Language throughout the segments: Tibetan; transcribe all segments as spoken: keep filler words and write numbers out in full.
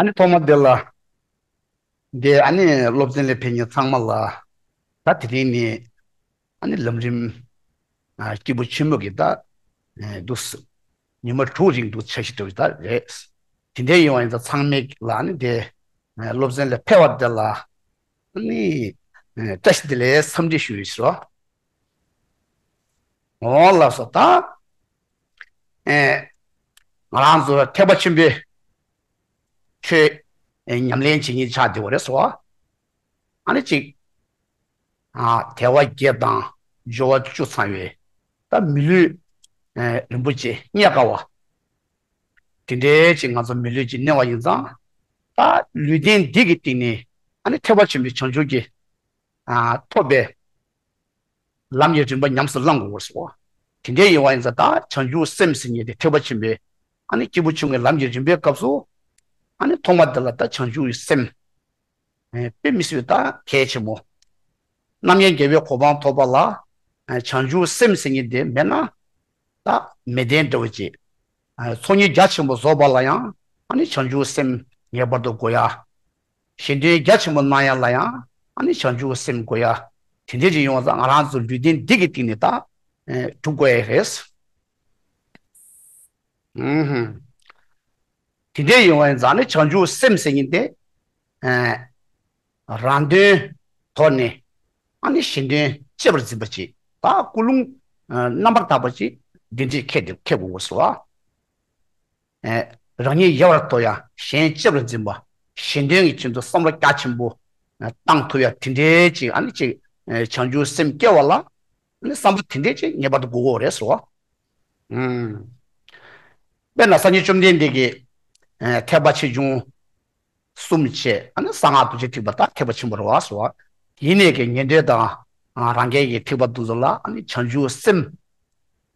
ཨ་ནི་ཐོག་མ་དེ་ལ། འདི་ཨ་ནི་སློབ་ཚན་ལ་ཕེབས་མཁན་ཚང་མ་ལ། ད་དེ་རིང་ནི་ཨ་ནི་ལམ་རིམ་ཨ་སྐྱེས་བུ་ཆེན་མོ་གི་ད་ཨེ་འདུག་སེ་ཉི་མ་དྲུག་རིང་འདུག་འཆར་གཞི་འདྲ་བོ་ད་རེད། དེ་འདྲའི་ཡོང་བ་ཡིན་ཙང་ཚང་མས་ལ་ཨ་ནི་དེ་ཨེ་སློབ་ཚན་ལ་ཕེབས་པ་དེ་ལ་ཨ་ནི་ཨེ་བཀྲ་ཤིས་བདེ་ལེགས་འཚམས་འདྲི་ཞུ་ཡི་ཟེར་བ། འོ་ལགས་སོ། ད་ཨེ་ང་རང་ཚོ་ཐེག་པ་ཆེན་པོའི་ཆོས་ཨེ་ཉམས་ལེན་བྱེད་མཁན་ཆགས་བསྡད་པ་རེད་ཟེར་བ། ཨ་ནི་ཅིག་ཨ་དལ་བ་བརྒྱད་དང་འབྱོར་བ་བཅུ་ཚང་བའི་ད་མི་ལུས་ཨེ་རིན་པོ་ཆེ་རྙེད་དཀའ་བ། དེ་འདྲའི་ཅིག་ང་ཚོ་མི་ལུས་ཅིག་གནས་པ་ཡིན་ཙང་། ད་ལུས་རྟེན་འདི་གི་སྟེང་ནས་ཨ་ནི་ཐེག་པ་ཆེན་པོའི་བྱང་ཆུབ་ཀྱི་ཨ་ཐོབ་པའི་ལམ་གྱི་རིམ་པ་ཉམས་སུ་བླང་དགོས་པར་གསུངས། དེ་འདྲའི་ཡིན་པ་ཡིན་ཙང་ད་བྱང་ཆུབ་སེམས་ཟེར་མཁན་དེ་ཐེག་པ་ཆེན་པོའི་ཨ་ནི་སྐྱེས་བུ་ཆུང་ངུའི་ལམ་གྱི་རིམ་པའི་སྐབས་སུ། ཨ་ནི་ཐོག་མ་དེ་ལ་ད་བྱང་ཆུབ་ཀྱི་སེམས་ཨེ་དཔེ་མི་སྲིད་པའི་ད་གལ་ཆེན་པོ། རྣམ་མཁྱེན་རྒྱལ་བའི་གོ་འཕང་ཐོབ་པ་ལ་ཨེ་བྱང་ཆུབ་སེམས་ཟེར་མཁན་དེ་མེད་ན་ད་མེད་བདེན་འདྲ་བོ་ཅིག་ཨ་ཚོགས་གཉིས་རྒྱ་ཆེན་པོ་རྫོགས་པ་ལ་ཡང་ཨ་ནི་བྱང་ཆུབ་སེམས་ངེས་པར་དུ་དགོས་ཡ། གཞན་དོན་རྒྱ་ཆེན་པོ་གནང་ཡ་ལ་ཡང་ཨ་ནི་བྱང་ཆུབ་སེམས་དགོས་ཡ། དེ་འདྲ་ཅིག་ཡོང་བ་ཙང་ང་རང་ཚོ་ལུས་རྟེན་འདི་གི་སྟེང་ནས་ད་ཨེ་སྒྲུབ་དགོས་ཡ་རེད། ཨུ་ཧུམ། དེ་འདྲ་ཡོང་བ་ཡིན་ཙང་ཨ་ནི་བྱང་ཆུབ་སེམས་ཟེར་མཁན་དེ་ཨེ་རང་དོན་དོར་ནས་ཨ་ནི་གཞན་དོན་གཅེས་པར་འཛིན་པ་ཅིག་ད་ཀུན་སློང་ཨ་རྣམ་པར་དག་པ་ཅིག་འདི་འདྲས་འཁྱེར་ཏེ་འཁྱེར་དགོས་པ་ཟེར་བ། ཨེ་རང་ཉིད་ཡལ་བར་དོར་ཡ། གཞན་གཅེས་པར་འཛིན་པ། གཞན་དོན་གྱི་ཆེད་དུ་བསམ་བློ་རྒྱ་ཆེན་པོ་ཨ་བཏང་ཐུབ་ཡ་དེ་འདྲའི་ཅིག་ཨ་ནི་ཅིག་ཨེ་བྱང་ཆུབ་སེམས་སྐྱེ་བ་ལ་ཨ་ནི་བསམ་པ་དེ་འདྲའི་ཅིག་ངེས་པར་དུ་དགོས་ཀྱི་ཡོད་རེད་ཟེར་བ། ཨུམ། དཔེར་ན་སངས་རྒྱས་བཅོམ་ལྡན་འདས་ཀྱིས་ཨེ་ཐེག་པ་ཆེ་ཆུང་གསུམ་བྱས། ཨ་ནི་གསང་སྔགས་རྡོ་རྗེ་ཐེག་པ་ད་ཐེག་པ་ཆེན་པོ་རེད་བ་ཟེར་བ། ཡིན་ནའི་གི་ཉན་ཐོས་དང་ཨ་རང་རྒྱལ་གྱི་ཐེག་པ་འདི་ཚོ་ལ་ཨ་ནི་བྱང་ཆུབ་སེམས་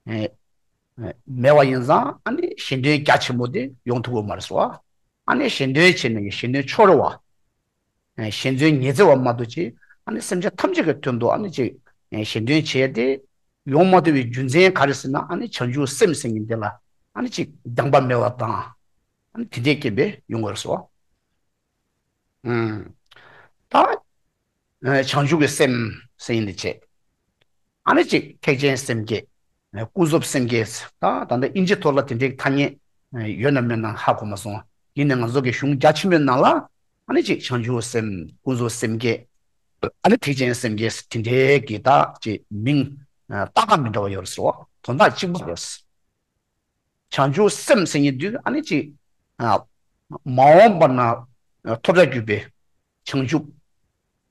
ཨེ་ཨེ་མེད་པ་ཡིན་ཙང་ཨ་ནི་གཞན་དོན་རྒྱ་ཆེན་པོ་དེ་ཡོང་ཐུབ་ཀྱི་མ་རེད་ཟེར་བ། ཨ་ནི་གཞན་དོན་བྱས་ནས་གཞན་དོན་ཕྱོགས་རེ་བ། ཨེ་གཞན་དོན་ཉི་ཚེ་བ་མ་གཏོགས་ཅིག་ཨ་ནི་སེམས་ཅན་ཐམས་ཅད་ཀྱི་དོན་དུ་ཨ་ནི་ཅིག་ཨེ་གཞན་དོན་བྱས་ཏེ་ཡོང་མ་ཐུབ་པའི་རྒྱུ་མཚན་ག་རེ་ཟེར་ན། ཨ་ནི་བྱང་ཆུབ་སེམས་ཟེར་མཁན་དེ་ལ་ཨ་ནི་ཅིག་སྦྱངས་པ་མེད་པ་དང་། ཨ་ནི་དེ་འདྲའི་རྐྱེན་པས་ཡོང་དགོས་རེད་ཟེར་བ། ཨུམ། ད་ཨེ་བྱང་ཆུབ་ཀྱི་སེམས་ཟེར་མཁན་དེ་བྱས། ཨ་ནི་ཅིག་ཐེག་ཆེན་སེམས་བསྐྱེད། ཨེ་ཀུན་རྫོབ་སེམས་བསྐྱེད། ད་ད་ལྟ་དབྱིན་ཇི་ཐོག་ལ་དེ་འདྲའི་ཐ་སྙད་ཨེ་ཡོད་ན་མེད་ན་ཧ་གོ་མ་སོང་། ཡིན་ནའི་ང་ཚོ་གི་གཞུང་རྒྱ་ཆེན་པོའི་ནང་ལ་ཨ་ནི་ཅིག་བྱང་ཆུབ་སེམས། ཀུན་རྫོབ་སེམས་བསྐྱེད། ཨ་ནི་ཐེག་ཆེན་སེམས་བསྐྱེད་དེ་འདྲའི་གི་ད་ཅིག་མིང་ཨེ་བཏགས་ཁ་མི་འདྲ་བ་ཡོད་རེད་ཟེར་བ། དོན་དག་གཅིག་པ་རེད། བྱང་ཆུབ་སེམས་ཟེར་མཁན་དུས་ཨ་ནི་ཅིག་ཨ་མ་འོངས་པ་ན་ཨ་ཐོབ་བྱར་གྱུར་པའི་བྱང་ཆུབ་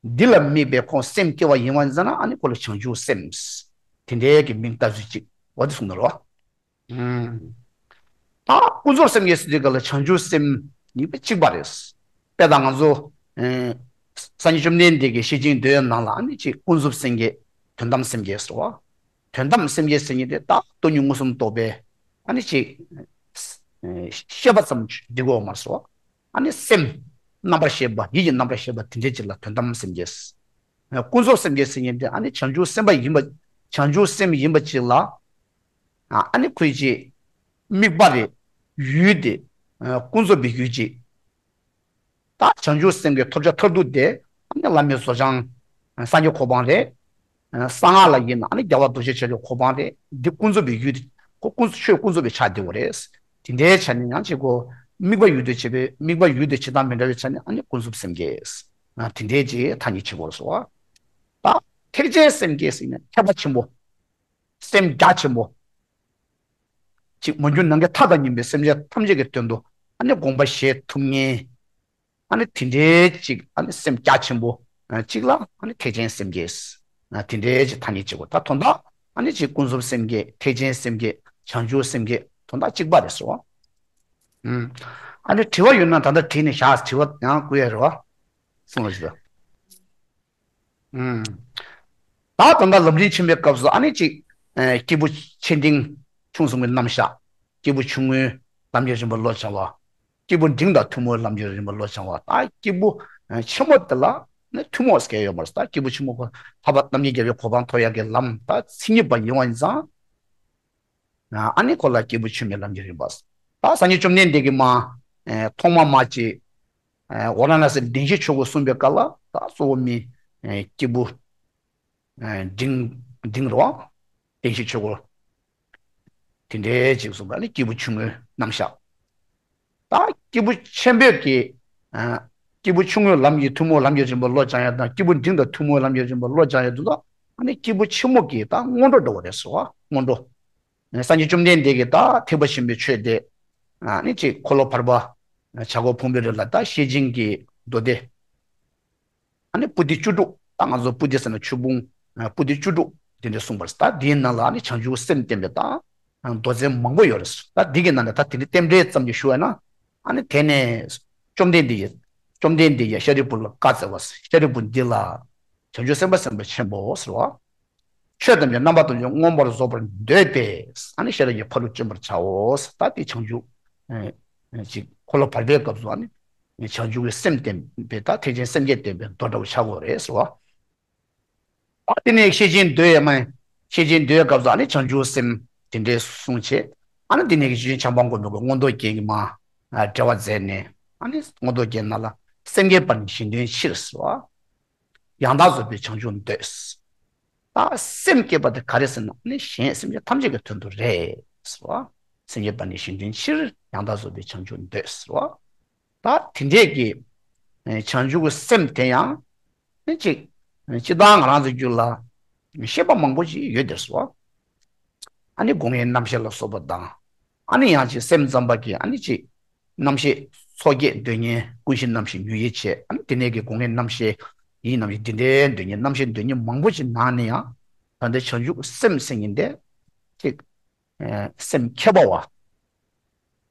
འདི་ལ་དམིགས་པའི་ཁོང་སེམས་སྐྱེ་བ་ཡིན་པ་ཡིན་ཙང་ན་ཨ་ནི་ཁོ་ལ་བྱང་ཆུབ་སེམས་དེ་འདྲའི་གི་མིང་བཏགས་ཚུལ་ཅིག་འོ་དེ་གསུངས་ནོ་རེད་བ། ཨུམ། ད་ཀུན་རྫོབ་སེམས་བསྐྱེད་ཟེར་དུས་ག་ལ་བྱང་ཆུབ་སེམས་གཉིས་པོ་གཅིག་པ་རེད། དཔེ་ད་ང་ཚོ་ཨེ་སངས་རྒྱས་བཅོམ་ལྡན་འདས་ཀྱི་ཤེར་ཕྱིན་མདོའི་ནང་ལ་ཨ་ནི་ཅིག་ཀུན་རྫོབ་སེམས་བསྐྱེད། དོན་དམ་སེམས་བསྐྱེད་ཟེར་བ། དོན་དམ་སེམས་བསྐྱེད་ཟེར་མཁན་དེ་ད་སྟོང་ཉིད་མངོན་སུམ་རྟོགས་པའི་ཨ་ནི་ཅིག་ཨེ་ཤེས་པ་ཙམ་འགྲིག་གོ་མ་རེད་ཟེར་བ། ཨ་ནི་སེམས་རྣམ་པར་ཤེས་པ། ཡིད་ཀྱི་རྣམ་པར་ཤེས་པ་དེ་འདྲའི་ཅིག་ལ་དོན་དམ་སེམས་བསྐྱེད། ཨེ་ཀུན་རྫོབ་སེམས་བསྐྱེད་ཟེར་མཁན་དེ་ཨ་ནི་བྱང་ཆུབ་སེམས་དཔའ་ཡིན་པ། བྱང་ཆུབ་སེམས་ཡིན་པ་ཅིག་ལ་ཨ་ནི་ཁོའི་ཅིག་དམིགས་པ་རེད། ཡུལ་དེ་ཨ་ཀུན་རྫོབ་པའི་ཡུལ་ཅིག་ད་བྱང་ཆུབ་སེམས་ཀྱི་ཐོབ་བྱ་མཐར་ཐུག་དེ་ཨ་ནི་བླ་མེད་བཟོ་བྱང་སངས་རྒྱས་གོ་འཕང་རེད། གསང་སྔགས་ལ་ཡིན་ན་ཨ་ནི་རྒྱལ་བ་རྡོ་རྗེ་འཆང་གི་གོ་འཕང་རེད། འདི་ཀུན་རྫོབ་པའི་ཡུལ་དེ་ཁོ་ཀུན་ཆོས་ཀུན་རྫོབ་པའི་ཆ་དེ་བོ་རེད། དེ་འདྲའི་ཆ་ནས་ཡང་ཅིག་གོ་དམིགས་པ་ཡུལ་དུ་བྱེད་པའི་དམིགས་པ་ཡུལ་དུ་བྱེད་སྟངས་མི་འདྲ་བའི་ཆ་ནས་ཨ་ནི་ཀུན་རྫོབ་སེམས་བསྐྱེད། དེ་འདྲའི་ཅིག་ཐ་སྙད་བྱེད་དགོས་སོ། ད་ཐེག་ཆེན་སེམས་བསྐྱེད་ཟེར་ན་ཐེག་པ་ཆེན་པོ། སེམས་རྒྱ་ཆེན་པོ། ཅིག་མ་གྱུར་ནམ་མཁའི་མཐའ་དང་མཉམ་པའི་སེམས་ཅན་ཐམས་ཅད་ཀྱི་དོན་དུ་ཨ་ནི་དགོངས་པ་བཞེས་ཐུབ་མཁན། ཨ་ནི་དེ་འདྲའི་ཅིག་ཨ་ནི་སེམས་རྒྱ་ཆེན་པོ་ཅིག་ལ་ཨ་ནི་ཐེག་ཆེན་སེམས་བསྐྱེད། དེ་འདྲའི་ཅིག་ཐ་སྙད་ཅིག་གོ། ད་དོན་དག་ཨ་ནི་ཅིག་ཀུན་རྫོབ་སེམས་བསྐྱེད། ཐེག་ཆེན་སེམས་བསྐྱེད། བྱང་ཆུབ་སེམས་བསྐྱེད། དོན་དག་གཅིག་པ་རེད་སོ། ཨ་ནི་དྲི་བ་ཡོད་ན་ད་ལྟ་དྲིས་ནས་བཞག་དྲི་བ་ཡང་བསྐུར་ཡ་རེད་བ། གསུངས་རོགས་ཞུ། ད་ད་ལྟ་ལམ་རིམ་ཆེན་མོའི་སྐབས་སུ་ཨ་ནི་ཅིག་སྐྱེས་བུ་ཆེ་འབྲིང་ཆུང་གསུམ་གྱི་རྣམ་གཞག་སྐྱེས་བུ་ཆུང་ངུའི་ལམ་གྱི་རིམ་པ་བློ་སྦྱང་བ། སྐྱེས་བུ་འབྲིང་དང་ཐུན་མོང་ལམ་གྱི་རིམ་པ་བློ་སྦྱང་བ། ད་སྐྱེས་བུ་ཆེན་མོ་དེ་ལ་ནི་ཐུན་མོང་ཟེར་ཡོད་མ་རེད། ད་སྐྱེས་བུ་ཆེན་མོ་ཁོ་ཐར་པ་རྣམ་མཁྱེན་རྒྱལ་བའི་གོ་འཕང་ཐོབ་ཡག་གི་ལམ་ད་མཚན་ཉིད་པ་ཡིན་པ་ཡིན་ཙང་། ཨ་ནི་ཁོ་ལ་སྐྱེས་བུ་ཆེན་མོའི་ལམ་གྱི་རིམ་པ། ད་སངས་རྒྱས་བཅོམ་ལྡན་འདས་ཀྱིས་མ་ཐོག་མ་མ་ཅིག་ ཝཱ་ར་ཎཱ་སིའི་བདེན་བཞི་ཆོས་འཁོར་གསུངས་པའི་སྐབས་ལ་ད་གཙོ་བོ་མི་སྐྱེས་བུ་འབྲིང་འབྲིང་རེད་བ། བདེན་བཞི་ཆོས་འཁོར་དེ་འདྲའི་ཅིག་གསུངས་པ་ནི་སྐྱེས་བུ་ཆུང་ངུའི་རྣམ་གཞག་ད་སྐྱེས་བུ་ཆེན་པོས་ཀྱི། ཨ། སྐྱེས་བུ་ཆུང་ངུའི་ལམ་གྱི་ཐུན་མོང་ལམ་གྱི་རིམ་པ་བློ་སྦྱང་ཡ་དང་སྐྱེས་བུ་འབྲིང་དང་ཐུན་མོང་ལམ་གྱི་རིམ་པ་བློ་སྦྱང་ཡ་དུ་ད། ཨ་ནི་སྐྱེས་བུ་ཆེན་མོ་གི་ད་སྔོན་འགྲོ་འགྲོ་བ་རེད་ཟེར་བ་སྔོན་འགྲོ། སངས་རྒྱས་བཅོམ་ལྡན་འདས་ཀྱིས་ད་ཐེག་པ་ཆེན་པོའི་ཆོས་དེ། ཨ་ནི་ཅིག་འཁོར་ལོ་བར་པ། བྱ་རྒོད་ཕུང་པོའི་རི་ལ་ད་ཤེར་ཕྱིན་གྱི་མདོ་སྡེ། ཨ་ནི་པོ་ཏི་བཅུ་དྲུག་ད་ང་ཚོ་པོ་ཏི་ཟེར་ན་ཆོས་ཕུང་། པོ་ཏི་བཅུ་དྲུག་དེ་འདྲ་གསུངས་པར་ད་དེའི་ནང་ལ་ཨ་ནི་བྱང་ཆུབ་སེམས་བསྟན་པའི་ད་མདོ་ཚན་མང་པོ་ཡོད་རེད། ད་འདི་གི་ནང་ནས་ད་དེ་འདྲའི་རྟེན་འབྲེལ་ཙམ་གྱིས་ཞུ་བ་ན། ཨ་ནི་དེ་ནས་བཅོམ་ལྡན་འདས་ཀྱིས་བཅོམ་ལྡན་འདས་ཀྱིས་ཤཱ་རིའི་བུ་ལ་བཀའ་སྩལ་བ། ཤཱ་རིའི་བུ་འདི་ལ་བྱང་ཆུབ་སེམས་དཔའ་སེམས་དཔའ་ཆེན་པོ་ཟེར་བ། ཆོས་ཐམས་ཅད་རྣམ་པ་ཐམས་ཅད་མངོན་པར་རྫོགས་པར་འདོད་པས་ཨ་ནི་ཤེས་རབ་ཀྱི་ཕ་རོལ་ཕྱིན་པར་བྱའོ། ད་དེ་བྱང་ཆུབ། ཨེ་ཨེ་ཅིག་འཁོར་ལོ་བར་པའི་སྐབས་སུ་ཨ་ནི་བྱང་ཆུབ་ཀྱི་སེམས་བསྟན་པའི་ད་ཐེག་ཆེན་སེམས་བསྐྱེད་བསྟན་པའི་མདོ་འདྲ་བོ་ཆགས་དགོས་རེད་ཟེར་བ། ཨ་དེ་ནས་ཤེར་ཕྱིན་མདོ་ཡས་མས། ཤེར་ཕྱིན་མདོའི་སྐབས་སུ་ཨ་ནི་བྱང་ཆུབ་སེམས་དེ་འདྲའི་གསུངས་བྱས། ཨ་ནི་དེ་ནས་ཀྱི་ཆོས་ཅན་ཆབ་འབངས་མགོན་པོ་གི་མངོན་རྟོགས་རྒྱན་གྱི་མ། ཨ་འགྲེལ་བ་མཛད་ནས་ཨ་ནི་མངོན་རྟོགས་རྒྱན་ནང་ལ་སེམས་བསྐྱེད་པ་ནི་གཞན་དོན་ཕྱིར་ཟེར་བ། ཡང་དག་རྫོགས་པའི་བྱང་ཆུབ་འདོད། ད་སེམས་བསྐྱེད་པ་དེ་ག་རེ་ཟེར་ན་ནི་གཞན་སེམས་ཅན་ཐམས་ཅད་ཀྱི་དོན་དུ་རེད་ཟེར་བ། སེམས་བསྐྱེད་པ་ནི་གཞན་དོན་ཕྱིར་ཡང་དག་རྫོགས་པའི་བྱང་ཆུབ་འདོད་ཟེར་བ། ད་དེ་འདྲས་ཀྱི་ཨེ་བྱང་ཆུབ་ཀྱི་སེམས་དེ་ཡང་ནི་ཅིག་ཨེ་སྤྱིར་བཏང་ང་རང་ཚོའི་རྒྱུད་ལ་ཤེས་པ་མང་པོ་ཞིག་ཡོད་དེ་ཟེར་བ། ཨ་ནི་སྒོ་ལྔའི་རྣམ་ཤེས་ལ་སོགས་པ་དང་། ཨ་ནི་ཡང་ཅིག་སེམས་ཙམ་པ་གི་ཨ་ནི་ཅིག་རྣམ་ཤེས་ཚོགས་བརྒྱད་འདོད་མཁན་ཀུན་གཞི་རྣམ་ཤེས་ཉོན་ཡིད་བྱེད་ཨ་ནི་དེ་ནས་ཀྱི་སྒོ་ལྔའི་རྣམ་ཤེས་ཡིད་རྣམ་ཤེས་འདི་འདྲའི་འདོད་མཁན་རྣམ་ཤེས་འདོད་མཁན་མང་པོ་ཞིག་ནང་ནས་ཡང་ད་ལྟའི་བྱང་ཆུབ་སེམས་ཟེར་མཁན་དེ་ཅིག་ཨེ་སེམས་མཁས་པ་བ།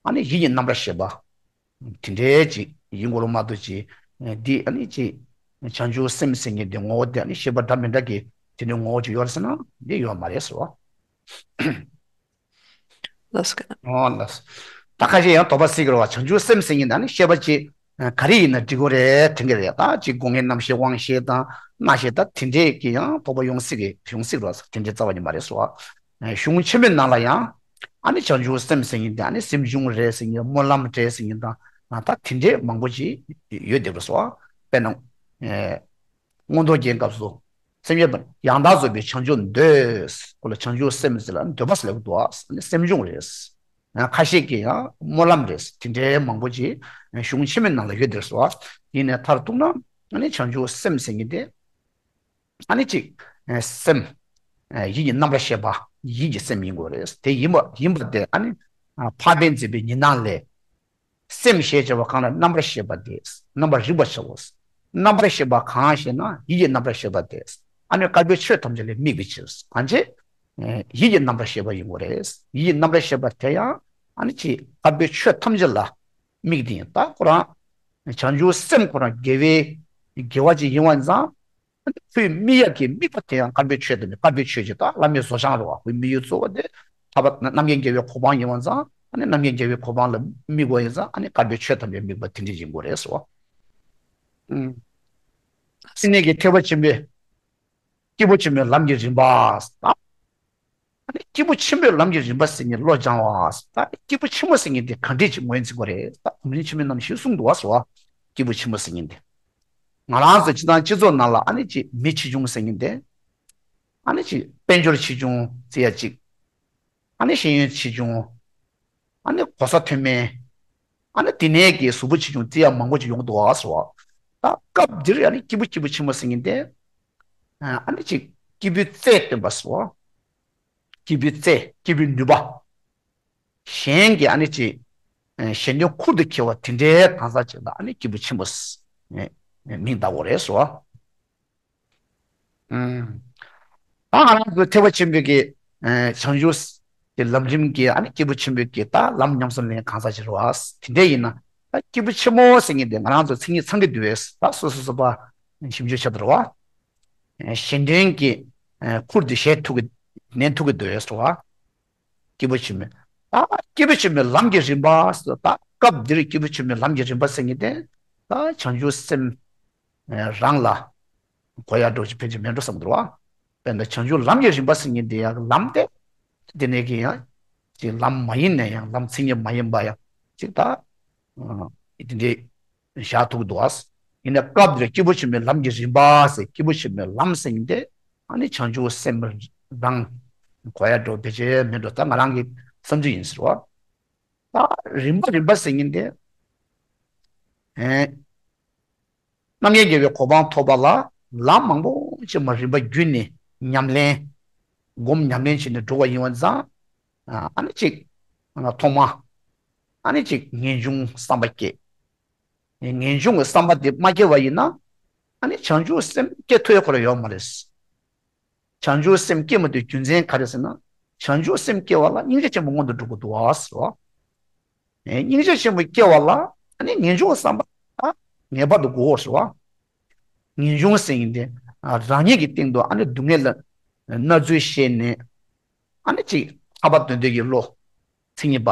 ཨ་ནི་ཡིད་ཀྱི་རྣམ་པར་ཤེས་པ། དེ་འདྲའི་ཅིག་ཡིན་དགོས་རུང་མ་གཏོགས་ཅིག་ཨེ་འདི་ཨ་ནི་ཅིག་བྱང་ཆུབ་སེམས་ཟེར་མཁན་དེ་ངོ་བོ་དེ་ཨ་ནི་ཤེས་པ་འདྲ་མི་འདྲ་གི་དེ་འདྲའི་ངོ་བོ་ཅིག་ཡོད་རེད་ཟེར་ན་འདི་ཡོད་མ་རེད་ཟེར་བ། ལགས་སོ། ཨོ་ལགས་སོ། ད་ཁ་ཤས་ཡང་དོགས་པ་སེལ་གྱི་རེད་བ། བྱང་ཆུབ་སེམས་ཟེར་མཁན་ད་ནི་ཤེས་པ་ཅིག་ག་རེ་ཡིན་ན་འགྲིག་གི་རེད་དྲན་གྱི་རེད། ད་ཅིག་སྒོ་ལྔའི་རྣམ་ཤེས་དབང་ཤེས་དང་སྣང་ཤེས་ད་དེ་འདྲས་ཀྱི་ཡང་དོགས་པ་ཡོང་སྲིད་ཀྱི་ཡོང་སྲིད་རེད་བ། དེ་འདྲས་རྩ་བ་ཉིད་མ་རེད་ཟེར་བ། གཞུང་ཆེན་མོའི་ནང་ལ་ཡང་ཨ་ནི་བྱང་ཆུབ་སེམས་ཟེར་མཁན་དེ་ཨ་ནི་སེམས་བྱུང་རེད་ཟེར་མཁན་སྨོན་ལམ་རེད་ཟེར་མཁན་དང་ད་དེ་འདྲས་མང་པོ་ཅིག་ཡོད་བསྡད་པ་རེད་ཟེར་བ། དཔེར་ན། མངོན་རྟོགས་རྒྱན་སྐབས་སུ། སེམས་ཡོད་པ་ཡང་དག་རྫོགས་པའི་བྱང་ཆུབ་འདོད། ཁོ་ལ་བྱང་ཆུབ་སེམས་ཟེར་ལ་འདོད་པ་ཟེར་ལབ་ཀྱི་འདུག་ཨ། སེམས་བྱུང་རེད། ཁ་ཤས་ཀྱིས་ཡང་སྨོན་ལམ་རེད། དེ་འདྲའི་མང་པོ་ཅིག་གཞུང་ཆེན་མོའི་ནང་ལ་ཡོད་དེ་སོ། ཡིན་ནའི་མཐར་གཏུགས་ན་ཨ་ནི་བྱང་ཆུབ་སེམས་ཟེར་མཁན་དེ། ཨ་ནི་ཅིག་སེམས། ཡིད་ཀྱི་རྣམ་པར་ཤེས་པ། ཡིད་ཀྱི་སེམས་ཡིན་དགོས་རེད། དེ་ཡིན་པ་ཡིན་པ་དེ་ཨ་ནི། འཕགས་པས་མཛད་པའི་ཉི་སྣང་ལས། སེམས་ཞེས་བྱ་བ་གང་ལ་རྣམ་པར་ཤེས་པ་དེ། རྣམ་པར་རིག་པར་བྱའོ། རྣམ་པར་ཤེས་པ་གང་ཞེ་ན་ཡིད་ཀྱི་རྣམ་པར་ཤེས་པ་དེ། ཨ་ནི་དཀར་པོའི་ཆོས་ཐམས་ཅད་ལས་དམིགས་པའི་ཕྱིར། གང་ཅི། ཡིད་ཀྱི་རྣམ་པར་ཤེས་པ་ཡིན་དགོས་རེད། ཡིད་ཀྱི་རྣམ་པར་ཤེས་པ་དེ་ཡང་ཨ་ནི་ཅི་དཀར་པོའི་ཆོས་ཐམས་ཅད་ལ་དམིགས་ཏེ་ཡིན། ད་ཁོ་རང་། བྱང་ཆུབ་སེམས་ཁོ་རང་དགེ་བའི་དགེ་བ་ཅིག་ཡིན་པ་ཡིན་ཙང་། ཁོའི་དམིགས་ཡག་གི་དམིགས་པ་དེ་ཡང་དཀར་པོའི་ཆོས་དེ་ནི་དཀར་པོའི་ཆོས་ཅིག་དང་བླ་མའི་བཟོ་བྱང་རེད་བ། ཁོའི་དམིགས་ཡུལ་གཙོ་བོ་དེ་ཐར་པ་རྣམ་མཁྱེན་རྒྱལ་བའི་གོ་འཕང་ཡིན་པ་ཙང་ཨ་ནི་རྣམ་མཁྱེན་རྒྱལ་བའི་གོ་འཕང་ལ་དམིགས་པ་ཡིན་ཙང་ཨ་ནི་དཀར་པོའི་ཆོས་ཐམས་ཅད་དམིགས་པ་དེ་འདྲ་ཡིན་དགོས་རེད་ཟེར་བ། ཨུམ། སེམས་ཉིད་ཀྱི་ཐེག་པ་ཆེན་པོའི་སྐྱེས་བུ་ཆེན་པོའི་ལམ་གྱི་རིམ་པ། ཨ་ནི་སྐྱེས་བུ་ཆེན་པོའི་ལམ་གྱི་རིམ་པ་ཟེར་མཁན་བློ་སྦྱང་བ། ད་སྐྱེས་བུ་ཆེན་པོ་ཟེར་མཁན་དེ་ག་འདྲས་ཅིག་ངོས་འཛིན་དགོས་རེད། ད་དམ་ཆོས་ཆེན་མོའི་རྣམ་བཤད་གསུངས་འདུག་བ་ཟེར་བ། སྐྱེས་བུ་ཆེན་པོ་ཟེར་མཁན་དེ། ང་རང་ཚོ་སྤྱི་དང་སྤྱི་ཚོགས་ནང་ལ་ཨ་ནི་ཅིག་མི་ཆེ་ཆུང་ཟེར་མཁན་དེ། ཨ་ནི་ཅིག་དཔལ་འབྱོར་ཆེ་ཆུང་བརྩི་ཡ་ཅིག་ཨ་ནི་ཤེས་ཡོན་ཆེ་ཆུང་། ཨ་ནི་གོ་ས་མཐོ་དམན། ཨ་ནི་དེ་ནས་ཀྱི་གཟུགས་པོ་ཆེ་ཆུང་བརྩི་ཡ་མང་པོ་ཅིག་ཡོང་འདུག་བ་ཟེར་བ། ད་སྐབས་འདིར་ཨ་ནི་སྐྱེས་བུ་སྐྱེས་བུ་ཆེན་པོ་ཟེར་མཁན་དེ། ཨ་ནི་ཅིག་སྐྱེས་བུའི་རྩལ་སྟོན་པ་ཟེར་བ། སྐྱེས་བུའི་རྩལ་སྐྱེས་བུའི་ནུས་པ། གཞན་གྱི་ཨ་ནི་ཅིག་གཞན་དོན་ཁུར་དུ་འཁྱེར་བ་དེ་འདྲའི་གང་ཟག་ཅིག་ལ་ཨ་ནི་སྐྱེས་བུ་ཆེན་པོ་ཟེར་མིང་བཏགས་དགོས་རེད་ཟེར་བ། ད་ང་རང་ཚོ་ཐེག་པ་ཆེན་པོའི་གི་བྱང་ཆུབ་ཀྱི་ལམ་རིམ་གྱི་ཨ་ནི་སྐྱེས་བུ་ཆེན་པོའི་གི་ད་ལམ་ཉམས་སུ་ལེན་གང་ཟག་ཅིག་རེད་བ། དེ་འདྲ་ཡིན་ན་ད་སྐྱེས་བུ་ཆེན་མོ་ཟེར་མཁན་དེ་ང་རང་ཚོ་མཚན་ཉིད་ཚང་གི་འདུག་བས། ད་སོ་སོ་སོ་པ་ཞིབ་འཇུག་བྱ་དགོས་རེད་བ། གཞན་དོན་གྱི་ཁུར་དུ་བཞེས་ཐུབ་ཀྱི་ནན་ཐུབ་ཀྱི་འདུག་བས་ཟེར་བ། སྐྱེས་བུ་ཆེན་མོའི། ད་སྐྱེས་བུ་ཆེན་མོའི་ལམ་གྱི་རིམ་པ་ཟེར། ད་སྐབས་འདིར་སྐྱེས་བུ་ཆེན་མོའི་ལམ་གྱི་རིམ་པ་ཟེར་མཁན་དེ། ད་བྱང་ཆུབ་སེམས་རང་ལ་གོ་ཡ་འགྲོ་ཅིག་ཕན་ཅིག་མེད་འགྲོ་བསམ་གྱི་འདུག་བ། དཔེར་ན་བྱང་ཆུབ་ལམ་གྱི་རིམ་པ་ཟེར་མཁན་དེ་ཡང་ལམ་དེ། དེ་ནས་ཀྱི་ཡང་ཅིག་ལམ་མ་ཡིན་ན་ཡང་ལམ་མཚན་ཉིད་མ་ཡིན་པ་ཡང་ཅིག་ད་དེ་འདྲའི་ བཞག་ཐུབ་ཀྱི་འདུག་ཨ། ཡིན་ན་སྐབས་འདིར་སྐྱེས་བུ་ཆེན་པོའི་ལམ་གྱི་རིམ་པ་ཟེར། སྐྱེས་བུ་ཆེན་པོའི་ལམ་ཟེར་མཁན་དེ་ཨ་ནི་བྱང་ཆུབ་སེམས་རང་གོ་ཡ་འགྲོ་བེད་སྤྱོད་མེད་འགྲོ། ད་ང་རང་གི་བསམ་ཚུལ་ཡིན་ཟེར་བ། ད་རིམ་པ་རིམ་པ་ཟེར་མཁན་དེ། ཨེ། རྣམ་མཁྱེན་རྒྱལ་བའི་གོ་འཕང་ཐོབ་པ་ལ་ལམ་མང་པོ་ཅིག་མ་རིམ་པ་བརྒྱུད་ནས་ཉམས་ལེན། སྒོམ་ཉམས་ལེན་བྱས་ནས་འགྲོ་བ་ཡིན་པ་ཙང་། ཨ་ནི་ཅིག་ཐོག་མ་ཨ་ནི་ཅིག་ངེས་འབྱུང་བསམ་པ་སྐྱེ། ངེས་འབྱུང་གི་བསམ་པ་དེ་མ་སྐྱེ་བ་ཡིན་ན། ཨ་ནི་བྱང་ཆུབ་སེམས་སྐྱེ་ཐུབ་ཡ་ཁོ་རང་ཡོད་མ་རེད། བྱང་ཆུབ་སེམས་སྐྱེ་མ་ཐུབ་རྒྱུ་མཚན་ག་རེ་ཟེར་ན། བྱང་ཆུབ་སེམས་སྐྱེ་བ་ལ་སྙིང་རྗེ་ཆེན་པོ་སྔོན་དུ་འགྲོ་དགོས་འདུག་བ་ཟེར་བ། ཨེ། སྙིང་རྗེ་ཆེན་པོ་སྐྱེ་བ་ལ་ཨ་ནི་ངེས་འབྱུང་བསམ་པ་ངེས་པར་དུ་དགོས་ཟེར་བ། ངེས་འབྱུང་ཟེར་མཁན་དེ་རང་ཉིད་ཀྱི་སྟེང་དུ་ཨ་ནི་སྡུག་བསྔལ་ལ་མནར་ཚུལ་ཤེས་ནས། ཨ་ནི་ཅིག་ཐར་པ་དོན་འདོད་ཀྱི་བློ། མཚན་ཉིད་པ།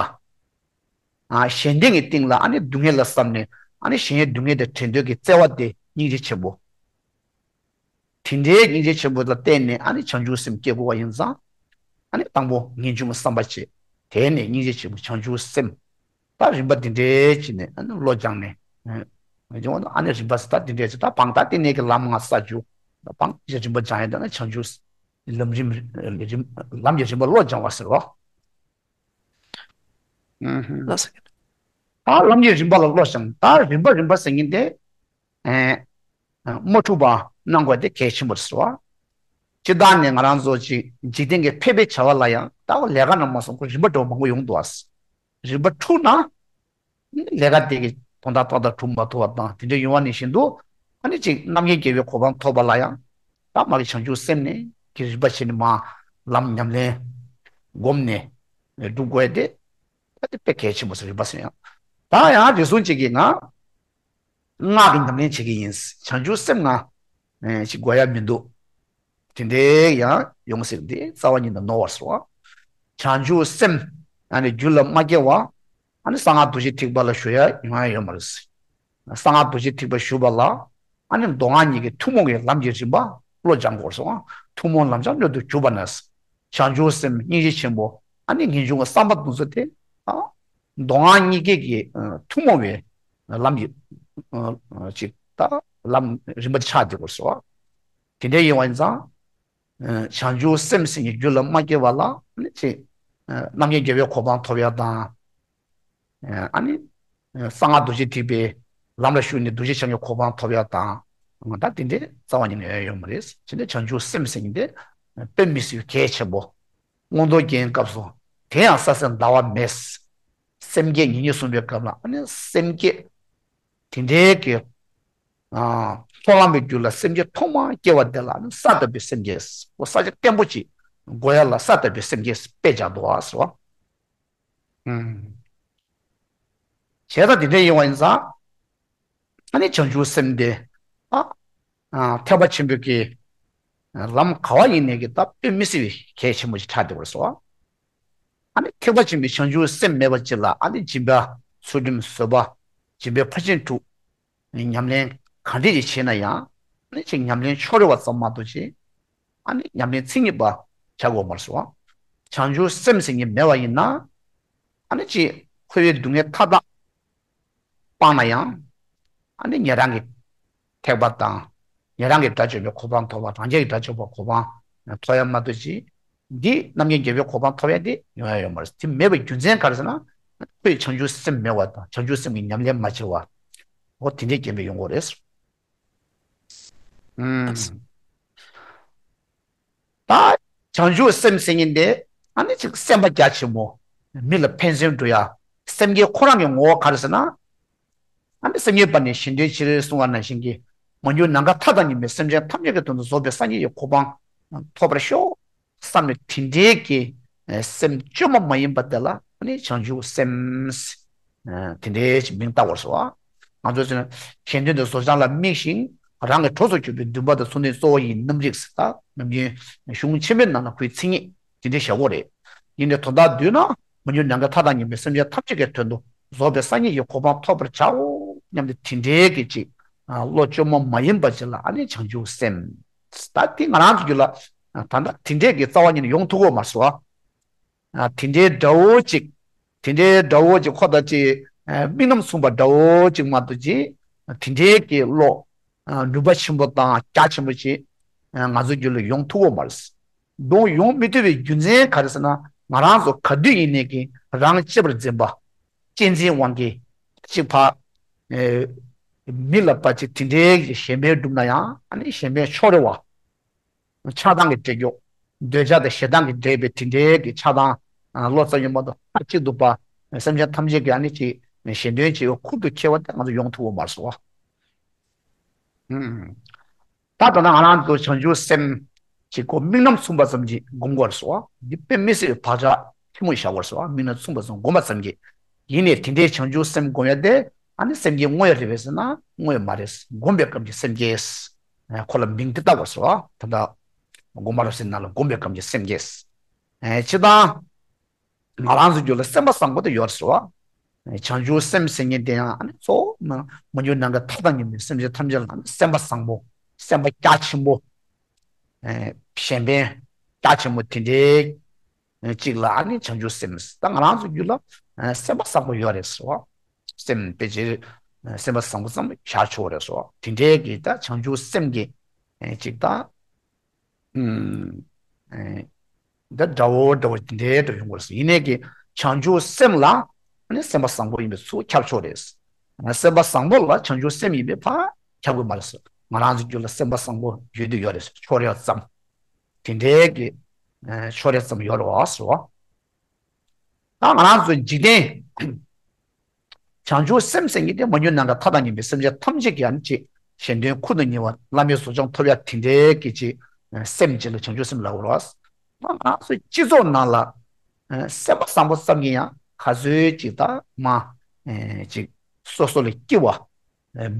ཨ། གཞན་དོན་གྱི་སྟེང་ལ་ཨ་ནི་སྡུག་བསྔལ་ལ་བསམ་ནས། ཨ་ནི་གཞན་སྡུག་བསྔལ་དེ་བྲལ་འདོད་ཀྱི་བརྩེ་བ་དེ་སྙིང་རྗེ་ཆེན་པོ། དེ་འདྲའི་སྙིང་རྗེ་ཆེན་པོ་ལ་བརྟེན་ནས་ཨ་ནི་བྱང་ཆུབ་སེམས་སྐྱེ་དགོས་པ་ཡིན་ཙང་། ཨ་ནི་དང་པོ་ངེས་འབྱུང་གི་བསམ་པ་བྱེད། དེ་ནས་སྙིང་རྗེ་ཆེན་པོ་བྱང་ཆུབ་སེམས། ད་རིམ་པ་འདི་འདྲའི་བྱས་ནས་ཨ་ནི་བློ་སྦྱངས་ནས། ཨ་ནི་རིམ་པ་ཟེར་ད་འདི་འདྲའི་བྱས། ད་བང་ད་དེ་ནས་ཀྱི་ལམ་ང་ས་རྒྱུ། ད་བང་ཞེས་རིམ་པ་སྦྱང་ཡས་ད་ན་བྱང་ཆུབ་ལམ་རིམ་རིམ། ལམ་གྱི་རིམ་པ་བློ་སྦྱང་བ་ཟེར་བ། ལགས་སོ། ད་ལམ་གྱི་རིམ་པ་ལ་བློ་སྦྱང་། ད་རིམ་པ་རིམ་པ་ཟེར་མཁན་དེ། ཨེ། མ་འཁྲུགས་པ་གནང་དགོས་དེ་གལ་ཆེན་པོ་རེད་ཟེར་བ། སྤྱིར་བཏང་ནས་ང་རང་ཚོ་ཅིག་འཇིག་རྟེན་གྱི་ཕལ་པའི་བྱ་བ་ལ་ཡང་ད་ལས་ཀ་ནང་མ་སོང་ཁོ་རིམ་པ་འདྲ་བོ་མང་པོ་ཡོང་འདུག་ཨ། རིམ་པ་འཁྲུགས་ན། ལས་ཀ་དེ་གི་དོན་དག་ཏག་ཏག་གྲུབ་མ་ཐུབ་པ་དང་དེ་འདྲ་ཡོང་བ་ནང་བཞིན་དུ། ཨ་ནི་ཅིག་རྣམ་མཁྱེན་རྒྱལ་བའི་གོ་འཕང་ཐོབ་པ་ལ་ཡང་། ད་མ་གི་བྱང་ཆུབ་སེམས་ནས་གི་རིམ་པ་བྱས་ནས་མ་ལམ་ཉམས་ལེན་སྒོམ་ནས་སྒྲུབ་དགོས་ཏེ། ད་དེ་དཔེ་གལ་ཆེན་པོ་ཟེར་རིམ་པ་ཟེར་ཡང་། ད་ཡང་རེ་ཟུང་ཅིག་གིས་ང་སྔགས་ཀྱི་ཉམས་ལེན་བྱེད་ཀྱི་ཡིན། བྱང་ཆུབ་སེམས་ང་ཅིག་དགོས་ཡ་མི་འདུག་དེ་འདྲའི་ཡང་ཡོང་སྲིད་དེ་རྩ་བ་ཉིད་ནས་ནོར་བ་ཟེར་བ། བྱང་ཆུབ་སེམས་ཨ་ནི་རྒྱུད་ལ་མ་སྐྱེ་བ། ཨ་ནི་གསང་སྔགས་རྡོ་རྗེ་ཐེག་པ་ལ་ཞུགས་ཡ་ཡོང་ཡ་ཡོད་མ་རེད། གསང་སྔགས་རྡོ་རྗེ་ཐེག་པ་ཞུགས་པ་ལ་ཨ་ནི་མདོ་སྔགས་གཉིས་ཀྱི་ཐུན་མོང་གི་ལམ་གྱི་རིམ་པ་བློ་སྦྱང་དགོས་སོ། ཐུན་མོང་ལམ་སྦྱང་སྣོད་དུ་གྱུར་པ་ན། བྱང་ཆུབ་སེམས་སྙིང་རྗེ་ཆེན་པོ་ཨ་ནི་ངེས་འབྱུང་གི་བསམ་པ་དེ་ཚོ་དེ། ཨ། མདོ་སྔགས་གཉིས་ཀའི་གི་ཐུན་མོང་བའི་ལམ་གྱི་ཅིག་ད་ལམ་རིམ་པ་ཆགས་བསྡད་དགོས་སོ། དེ་འདྲ་ཡིན་པ་ཡིན་ཙང་། བྱང་ཆུབ་སེམས་ཟེར་མཁན་རྒྱུད་ལ་མ་སྐྱེ་བ་ལ་ནི་ཅིག་རྣམ་མཁྱེན་རྒྱལ་བའི་གོ་འཕང་ཐོབ་ཡ་དང་། ཨ་ནི། གསང་སྔགས་རྡོ་རྗེ་ཐེག་པའི་ལམ་ལ་ཞུགས་ནས་རྡོ་རྗེ་འཆང་གི་གོ་འཕང་ཐོབ་ཡ་དང་། ད་དེ་འདྲའི་རྩ་བ་ཉིད་ནས་ཡོད་མ་རེད། ཅི་ནས་བྱང་ཆུབ་སེམས་ཟེར་མཁན་དེ་དཔེ་མི་སྲིད་པའི་གལ་ཆེན་པོ། མངོན་རྟོགས་རྒྱན་སྐབས་སུ། དེ་ཡང་ས་སེར་ཟླ་བ་མེད། སེམས་བསྐྱེད་ཉེ་བརྙས་གསུངས་པའི་སྐབས་ལ་ཨ་ནི་སེམས་བསྐྱེད། དེ་འདྲའི་གི། ཨ། ཚོགས་ལམ་པའི་རྒྱུད་ལ་སེམས་བསྐྱེད་ཐོག་མར་སྐྱེ་བ་དེ་ལ་ནི་ས་ལྟ་བུའི་སེམས་བསྐྱེད། འོ་ས་ཆ་བརྟན་པོ་ཅིག་དགོས་ཡ་ལ་ས་ལྟ་བུའི་སེམས་བསྐྱེད་དཔེ་བྱ་འདུག་ཨ་ཟེར་བ། ཨུམ། བྱས་ཙང་དེ་འདྲ་ཡིན་པ་ཡིན་ཙང་། ཨ་ནི་བྱང་ཆུབ་སེམས་དེ། ཨ། ཨ། ཐེག་པ་ཆེན་པོའི་གི་ལམ་ག་བ་ཡིན་ནའི་གི་ད་དཔེ་མི་སྲིད་པའི་གལ་ཆེན་པོ་ཞིག་ཆགས་བསྡད་པ་རེད་ཟེར་བ། ཨ་ནི་ཐེག་པ་ཆེན་པོའི་བྱང་ཆུབ་སེམས་མེད་པ་ཅིག་ལ་ཨ་ནི་སྦྱིན་པ་ཚུལ་ཁྲིམས་བཟོད་པ། སྦྱིན་པའི་ཕར་ཕྱིན་དྲུག་ཉམས་ལེན་ག་འདྲས་ཅིག་བྱས་ན་ཡང་། ཨ་ནི་ཅིག་ཉམས་ལེན་ཕྱོགས་རིས་པ་ཙམ་མ་གཏོགས་ཅིག་ཨ་ནི་ཉམས་ལེན་མཚན་ཉིད་པ་བྱ་དགོས་མ་རེད་ཟེར་བ། བྱང་ཆུབ་སེམས་ཟེར་མཁན་མེད་པ་ཡིན་ན། ཨ་ནི་ཅིག་འཁོར་བའི་སྡུག་བསྔལ་མཐའ་དག་སྤངས་ན་ཡང་། ཨ་ནི་ཉན་རང་གི་ཐེག་པ་དང་། ཉན་རང་གི་དགྲ་བཅོམ་པའི་གོ་འཕང་ཐོབ་པ། རང་རྒྱལ་གྱི་དགྲ་བཅོམ་པའི་གོ་འཕང་ཐོབ་ཡ་མ་གཏོགས་ཅིག་འདི་རྣམ་མཁྱེན་རྒྱལ་བའི་གོ་འཕང་ཐོབ་ཡ་འདི་ཡོང་ཡ་ཡོད་མ་རེད། དེ་མེད་པའི་རྒྱུ་མཚན་ག་རེ་ཟེར་ན། ཁོས་བྱང་ཆུབ་སེམས་མེད་པ་དང་བྱང་ཆུབ་སེམས་ཀྱི་ཉམས་ལེན་མ་བྱས་པ། འོ་དེ་འདྲའི་རྐྱེན་པས་ཡོང་གི་རེད། ཨུམ། ད་བྱང་ཆུབ་སེམས་ཟེར་མཁན་དེ་ཨ་ནི་ཅིག་སེམས་པ་རྒྱ་ཆེན་པོ། མི་ལ་ཕན་སེམས་འགྲོ་ཡ། སེམས་བསྐྱེད་ཁོ་རང་གི་ངོ་བོ་ག་རེ་ཟེར་ན། ཨ་ནི་སེམས་བསྐྱེད་པ་ནི་གཞན་དོན་ཕྱིར་གསུངས་པ་ནང་བཞིན་གྱི། མ་གྱུར་ནམ་མཁའ་མཐའ་དང་མཉམ་པའི་སེམས་ཅན་ཐམས་ཅད་ཀྱི་དོན་དུ་རྫོགས་པའི་སངས་རྒྱས་ཀྱི་གོ་འཕང་ཐོབ་པར་ཤོག་བསམ་ནས་དེ་འདྲའི་གི་སེམས་བཅོས་མ་མ་ཡིན་པ་དེ་ལ་ཨ་ནི་བྱང་ཆུབ་སེམས། དེ་འདྲའི་མིང་བཏགས་པར་སོ། ང་ཚོས་ཟེར་ན་གཞན་དོན་དུ་བཟོ་སྦྱང་ལ་དམིགས་ཤིང་རང་གི་གྲོགས་སུ་གྱུར་པའི་འདུན་པ་དང་ཚུལ་ཁྲིམས་གཙོ་བོ་ཡི་རྣམ་རིག་ཟེར། ད་ནམ་རྒྱུན་གཞུང་ཆེན་པོའི་ནང་ན་ཁོའི་མཚན་ཉིད་དེ་འདྲའི་བཞག་གོ་རེད། ཡིན་ནའི་དོན་དག་བསྡུས་ན། མ་གྱུར་ནམ་མཁའ་མཐའ་དང་མཉམ་པའི་སེམས་ཅན་ཐམས་ཅད་ཀྱི་དོན་དུ་རྫོགས་པའི་སངས་རྒྱས་ཀྱི་གོ་འཕང་ཐོབ་པར་བྱའོ་སྙམ་སྟེ་དེ་འདྲའི་གི་ཅིག་བློ་བཅོས་མ་མ་ཡིན་པ་ཅིག་ལ་ཨ་ནི་བྱང་ཆུབ་སེམས། ད་དེ་ང་རང་ཚོ་རྒྱུད་ལ་ད་ལྟ་དེ་འདྲའི་གི་རྩ་བ་ཉིད་ནས་ཡོང་ཐུབ་ཀྱི་ཡོད་མ་རེད་ཟེར་བ། དེ་འདྲའི་འདྲ་བོ་ཅིག་དེ་འདྲའི་འདྲ་བོ་ཅིག་ཁོ་དང་ཅིག་དམིགས་རྣམ་མཚུངས་པ་འདྲ་བོ་ཅིག་མ་གཏོགས་ཅིག་དེ་འདྲའི་གི་བློ་ནུས་པ་ཆེན་པོ་དང་རྒྱ་ཆེན་པོ་ཅིག་ང་ཚོའི་རྒྱུད་ལ་ཡོང་ཐུབ་ཀྱི་མ་རེད། དེ་ཡོང་མི་ཐུབ་པའི་རྒྱུ་མཚན་ག་རེ་ཟེར་ན། ང་རང་ཚོ་ག་དུས་ཡིན་ནའི་གི་རང་གཅེས་པར་འཛིན་པ། གཅེས་འཛིན་དབང་གིས་གཅིག་ཕ་མི་ལ་ཕར་ཅིག་དེ་འདྲའི་གི་གཞན་ཕན་བསྒྲུབ་ན་ཡང་ཨ་ནི་གཞན་ཕན་ཕྱོགས་རེ་བ། ཆགས་སྡང་གི་འདྲེས་རྒྱུ། འདོད་ཆགས་དང་ཞེ་སྡང་གིས་འདྲེས་པའི་དེ་འདྲའི་གི་ཆགས་སྡང་བློ་ཙམ་ཡང་མ་གཏོགས་མཐའ་གཅིག་ཏུ་ཕར་སེམས་ཅན་ཐམས་ཅད་ཀྱི་ཨ་ནི་ཅིག་གཞན་དོན་ཆེད་ཁུར་དུ་འཁྱེར་བ་དེ་ང་ཚོ་ཡོང་ཐུབ་ཀྱི་མ་རེད་ཟེར་བ། ད་ད་ལྟ་ང་རང་ཚོ་བྱང་ཆུབ་སེམས་ཀྱི་སྒོ་དམིགས་རྣམ་མཚུངས་པ་ཙམ་གྱིས་སྒོམ་དགོས་རེད་ཟེར་བ། འདི་དཔེ་མི་སྲིད་པའི་བག་ཆགས་ཆེན་མོ་བཞག་དགོས་རེད་ཟེར་བ། དམིགས་རྣམ་མཚུངས་པ་ཙམ་སྒོམ་པ་ཙམ་གྱིས། ཡིན་ནའི་དེ་འདྲའི་བྱང་ཆུབ་སེམས་སྒོམ་ཡ་དེ་ཨ་ནི་སེམས་བསྐྱེད་དངོས་ཡོད་རེད་པས་ཟེར་ན་དངོས་ཡོད་མ་རེད། སྒོམ་པའི་སྐབས་ཀྱི་སེམས་བསྐྱེད། ཁོ་ལ་མིང་དེ་བཏགས་པ་ཟེར་བ། ད་ལྟ་སྒོམ་པ་རབ་གསལ་ནང་ལ་སྒོམ་པའི་སྐབས་ཀྱི་སེམས་བསྐྱེད། སྤྱིར་བཏང་ང་རང་ཚོའི་རྒྱུད་ལ་སེམས་པ་བཟང་པོ་དེ་ཡོད་ཟེར་བ། བྱང་ཆུབ་སེམས་ཟེར་མཁན་དེ་ཡང་ཨ་ནི་གཙོ་བོ་མ་གྱུར་ནམ་མཁའི་མཐའ་དང་མཉམ་པའི་སེམས་ཅན་ཐམས་ཅད་ལ་ཨ་ནི་སེམས་པ་བཟང་པོ། སེམས་པ་རྒྱ་ཆེན་པོ། གཞན་ཕན་རྒྱ་ཆེན་པོ་དེ་འདྲའི་གཅིག་ལ་ཨ་ནི་བྱང་ཆུབ་སེམས། ད་ང་རང་ཚོའི་རྒྱུད་ལ་སེམས་པ་བཟང་པོ་ཡོད་རེད་ཟེར་བ། སེམས་དཔེ་ཆེ་སེམས་པ་བཟང་པོ་ཙམ་བཞག་ཆོག་རེད་ཟེར་བ། དེ་འདྲའི་གི་ད་བྱང་ཆུབ་སེམས་ཀྱི་གཅིག་ད། ཨུམ། ཨེ། འདི་འདྲ་བོ་འདྲ་བོ་འདི་འདྲའི་འདྲ་ཡོང་དགོས་རེད། ཡིན་ནའི་གི་བྱང་ཆུབ་སེམས་ལ་ནི་སེམས་པ་བཟང་པོ་ཡིན་པའི་ཚུལ་ཁྱབ་ཆོག་རེད། སེམས་པ་བཟང་པོ་ལ་བྱང་ཆུབ་སེམས་ཡིན་པའི་ཕར་ཁྱབ་དགོས་མ་རེད། ང་རང་ཚོའི་རྒྱུད་ལ་སེམས་པ་བཟང་པོ་ཡོད་དུས་ཡོད་རེད། ཕྱོགས་རེ་ཙམ། དེ་འདྲའི་གི་ཨེ་ཕྱོགས་རེ་ཙམ་ཡོད་རེད་བ་ཟེར་བ། ད་ང་རང་ཚོ་འཇིག་རྟེན། བྱང་ཆུབ་སེམས་ཟེར་མཁན་དེ་མ་གྱུར་ནམ་མཁའི་མཐའ་དང་མཉམ་པའི་སེམས་ཅན་ཐམས་ཅད་ཀྱི་ཨ་ནི་ཅིག་གཞན་དོན་ཁུར་དུ་ནུས་པ། བླ་མེད་བཟོ་སྦྱོང་ཐོབ་ཡ་དེ་འདྲའི་གི་ཅིག་སེམས་ཅིག་ལ་བྱང་ཆུབ་སེམས་ལབ་དགོས་རེད། ང་ཚོའི་སྤྱི་ཚོགས་ནང་ལ་སེམས་པ་བཟང་པོ་ཙམ་གྱིས་ཡང་ག་ཚོད་ཅིག་ད་མ་ཅིག་སོ་སོ་ལ་སྐྱིད་པ།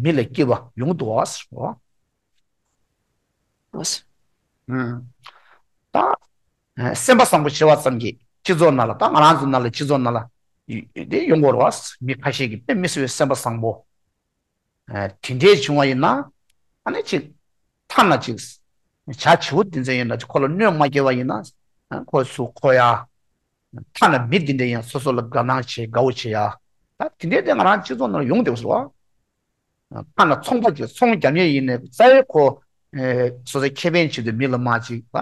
མི་ལ་སྐྱིད་པ་ཡོང་འདུག་བ་ཟེར་བ། ད་སེམས་པ་བཟང་པོ་བྱེད་པ་ཙམ་གྱིས་སྤྱི་ཚོགས་ནང་ལ། ད་ང་རང་ཚོ་ནང་ལ་སྤྱི་ཚོགས་ནང་ལ་དེ་ཡོང་དགོས་རེད་བ། མི་ཁ་ཤས་ཀྱིས་དཔེ་མི་སྲིད་པའི་སེམས་པ་བཟང་པོ་དེ་འདྲས་བྱུང་བ་ཡིན་ན་ཨ་ནི་ཅིག་ཐ་ན་ཅིག་བྱ་བྱིའུ་དེ་ཚོ་ཡིན་ན་ཅིག་ཁོ་ལ་གནོད་མ་སྐྱེལ་བ་ཡིན་ན་ཁོ་ཚུར་འཁོར་ཡ། ཐ་ན་མི་དེ་འདྲས་ཡང་སོ་སོ་ལ་དགའ་སྣང་བྱེད་དགའ་བོ་བྱེད་ཡ། ད་དེ་འདྲས་དེ་ང་རང་སྤྱི་ཚོགས་ནང་ལ་ཡོང་བསྡད་པ་རེད་བ། ཐ་ན་ཚོང་པ་ཅིག་ཚོང་རྒྱག་མཁན་ཡིན་ནའི་རྩ་བའི་ཁོ་སོ་སོའི་ཁེ་ཕན་ཆེད་དུ་མི་ལ་མ་ཅིག་ལ་